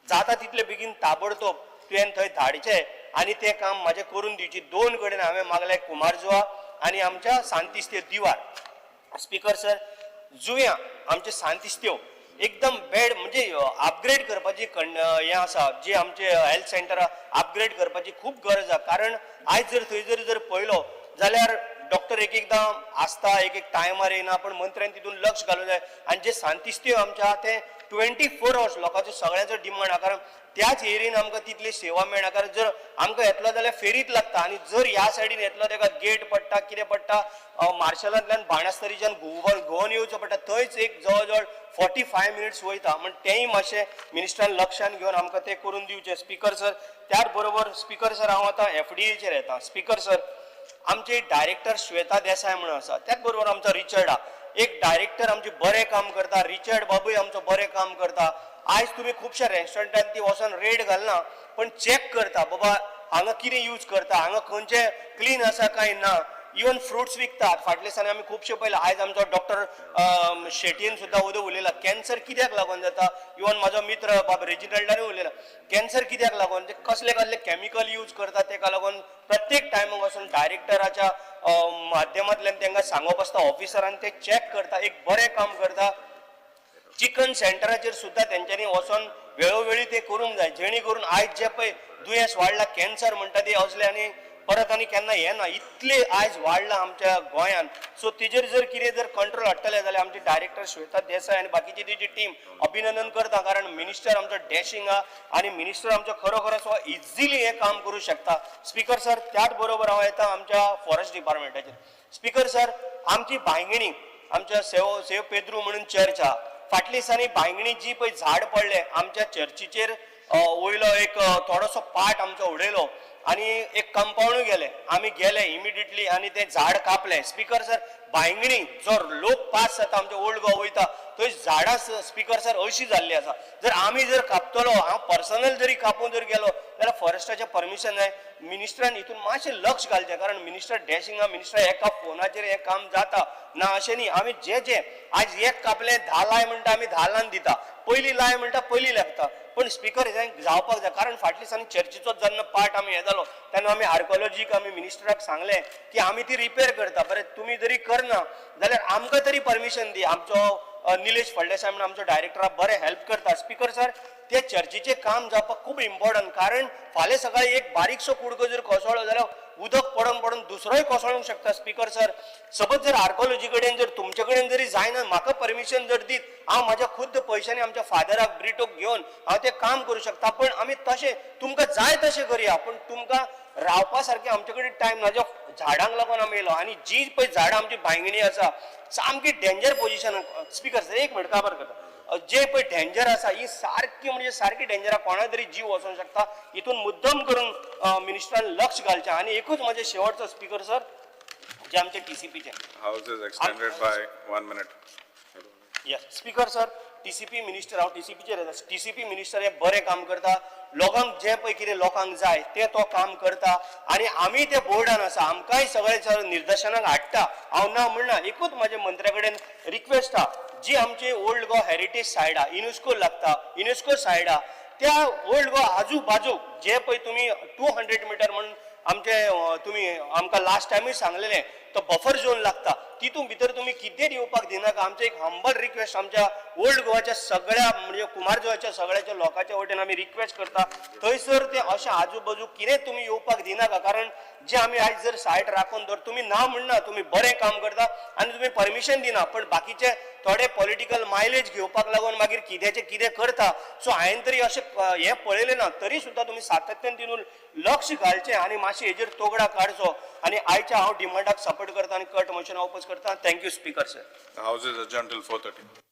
जाता तितले बेगीन ताबडतोब तुवें थंय धाडचें आनी तें काम म्हाजें करून दिवची. 2 कडेन हांवें मागलें, कुमारजुआ आनी आमच्या सांतिस्तेव दिवार. स्पिकर सर, जुंया आमचे सांतिस्तेव एकदम बेड म्हणजे अपग्रेड करपाची हें आसा, जी आमचे हेल्थ सेंटर अपग्रेड करपाची खूब गरज आसा, कारण आयज जर थंय जर जर पळयलो जाल्यार डॉक्टर एक एकदां आसता, एक एक टायमार येयना, पण मंत्र्यान तितून लक्ष घालूंक जाय. आनी जे सांतिस्तेव आमचे आहा ते 24 आवर्स लोकांचो सगळ्यांचो डिमांड आहा, कारण त्याच एरियेन आमकां तितली सेवा मेळना, कारण जर आमकां येतलो जाल्यार फेरीत लागता आनी जर ह्या सायडीन येतलो तेका गेट पडटा, कितें पडटा, मार्शलांतल्यान बाणस्तारीच्यान घुंवन येवचो पडटा, थंयच एक जवळ जवळ 45 मिनिट्स वयता. म्हण तेंय मातशें मिनिस्टरान लक्षान घेवन आमकां तें करून दिवचें. स्पिकर सर, त्याच बरोबर स्पिकर सर हांव आतां एफडीएचेर येता. स्पिकर सर, आमचे डायरेक्टर श्वेता देसाय म्हणून आसा, त्याच बरोबर आमचो रिचर्ड आहा, एक डायरेक्टर आमचे बरें काम करता, रिचर्ड बाबूय आमचो बरें काम करता. आयज तुमी खुबश्या रेस्टॉरंटान ती वचोन रेड घालना, पण चॅक करता बाबा हांगा कितें यूज करता, हांगा खंयचें क्लीन आसा काय ना. इवन फ्रुट्स विकतात, फाटल्या दिसांनी आमी खुबशे पळयला. आयज आमचो डॉक्टर शेटयेन सुद्दां उदय उलयला कॅन्सर कित्याक लागून जाता, इवन म्हाजो मित्र बाब रेजिनल्डानूय उलयला कॅन्सर कित्याक लागून, ते कसले कसले कॅमिकल यूज करता, तेका लागून प्रत्येक टायमाक वचून डायरेक्टराच्या माध्यमांतल्यान तांकां सांगप आसता, ऑफिसरान ते चॅक करता, एक बरें काम करता. चिकन सेंटराचेर सुद्दां तेंच्यांनी वचोन वेळोवेळी ते करूंक जाय, जेणे करून आयज जे पळय दुयेंस वाडला कॅन्सर म्हणटा ते असले आनी परत आनी केन्ना येना, इतले आयज वाडला आमच्या गोंयान. सो तेजेर जर कितें जर कंट्रोल हाडटले जाल्यार आमचे डायरेक्टर श्वेता देसाय आनी बाकीची तेजी टीम अभिनंदन करता, कारण मिनिस्टर आमचो डॅशिंग आहा आनी मिनिस्टर आमचो खरोखरच हो इजिली हें काम करूं शकता. स्पिकर सर, त्याच बरोबर हांव येता आमच्या फॉरेस्ट डिपार्टमेंटाचेर. स्पिकर सर, आमची बांयगिणी आमच्या सेव पेद्रू म्हणून चर्च आहा, फाटल्या दिसांनी बांयगिणी जी पळय झाड पडलें आमच्या चर्चीचेर, वयलो एक थोडोसो पार्ट आमचो उडयलो आनी एक कंपावंडूय गेलें, आमी गेले इमिडिएटली आनी तें झाड कापलें. स्पिकर सर, बांयगिणी जो लोक पास जाता आमच्या ओल्ड गोवा वयता थंय झाडां स्पिकर सर अशी जाल्ली आसा, जर आमी जर कापतलो, हांव पर्सनल जरी कापून जर गेलो जाल्यार फॉरेस्टाचें परमिशन जाय. मिनिस्टरान हितून मातशें लक्ष घालचें, कारण मिनिस्टर डॅशिंग आहा, मिनिस्टर एका फोनाचेर हें काम जाता ना अशें न्ही. आमी जे जे आयज एक कापलें 10 लाय म्हणटा आमी 10 लान दिता, पयली लाय म्हणटा पयली लागता, पण स्पिकर हें जावपाक जाय, कारण फाटल्या दिसांनी चर्चीचो जेन्ना पार्ट आमी हें जालो तेन्ना आमी आर्कोलॉजीक आमी मिनिस्टराक सांगलें की आमी ती रिपेर करता, बरें तुमी जरी करना जाल्यार आमकां तरी परमिशन दी. आमचो निलेश फळदेसाय म्हणून आमचो डायरेक्टर बरें हेल्प करता. स्पिकर सर, ते चर्चीचें काम जावपाक खूब इम्पॉर्टंट, कारण फाल्यां सकाळी एक बारीकसो कुडको जर कोसळ्ळो जाल्यार उदक पडोन पडोन दुसरोय कोसळूंक शकता. स्पीकर सर, सपोज जर आर्कोलॉजी कडेन जर तुमचे कडेन जरी जायना, म्हाका परमिशन जर दीत, हांव म्हाज्या खुद्द पयशांनी आमच्या फादराक ब्रिटोक घेवन हांव तें काम करूं शकता. पण आमी तशें तुमकां जाय तशें करया, पूण तुमकां रावपा सारकें आमचे कडेन टायम ना. ज्या झाडांक लागून आमी येयलो आनी जी पळय झाडां आमची बांयगिणी आसा सामकी डेंजर पोजिशन. स्पीकर सर, एक मिनट, काबार करता. जे पळय डेंजर आसा ही सारकी म्हणजे सारकी डेंजर आसा, कोणा तरी जीव वचोंक शकता. हितून मुद्दम करून मिनिस्टरान लक्ष घालचें. आनी एकूच म्हजें शेवटचो स्पीकर सर, जे आमचे टीसीपीचे House is extended by 1 minute. Yes speaker sir, TCP minister, हांव टीसीपीचेर येता. टीसीपी मिनिस्टर हे बरें काम करता, लोकांक जें पळय कितें लोकांक जाय तें तो काम करता आनी आमी ते बोर्डान आसा, आमकांय सगळें निर्दशनाक हाडटा. हांव ना म्हणना, एकूच म्हाजे मंत्र्या कडेन रिक्वेस्ट आहा, जी आमची ओल्ड गोवा हेरिटेज सायड आहा, युनेस्को लागता, युनेस्को सायड आहा, त्या ओल्ड गोवा आजू बाजूक जे पळय तुमी 200 मिटर म्हणून आमचे तुमी आमकां लास्ट टायमूय सांगलेलें, तो बफर झोन लागता, तितून भितर तुमी कितें येवपाक दिनाका. आमचें एक हंबल रिक्वेस्ट आमच्या ओल्ड गोवाच्या सगळ्या म्हणजे कुमारजुवाच्या सगळ्याच्या लोकांच्या वटेन आमी रिक्वेस्ट करता, थंयसर ते अशें आजू बाजू कितें तुमी येवपाक दिनाका. कारण जे आमी आयज जर सायट राखून दवर, तुमी ना म्हणना, तुमी बरें काम करता आनी तुमी परमिशन दिना, पण बाकीचे थोडे पॉलिटिकल मायलेज घेवपाक लागून मागीर कित्याचें कितें करता. सो हांवें तरी अशें हें पळयलें ना, तरी सुद्दां तुमी सातत्यान तितून लक्ष घालचें आनी मातशें हेजेर तोगडा काडचो. आनी आयच्या हांव डिमांडाक सपोर्ट करता आनी कट मोशन ओपोज करता. Thank you speaker sir. The House is adjourned till 4:30.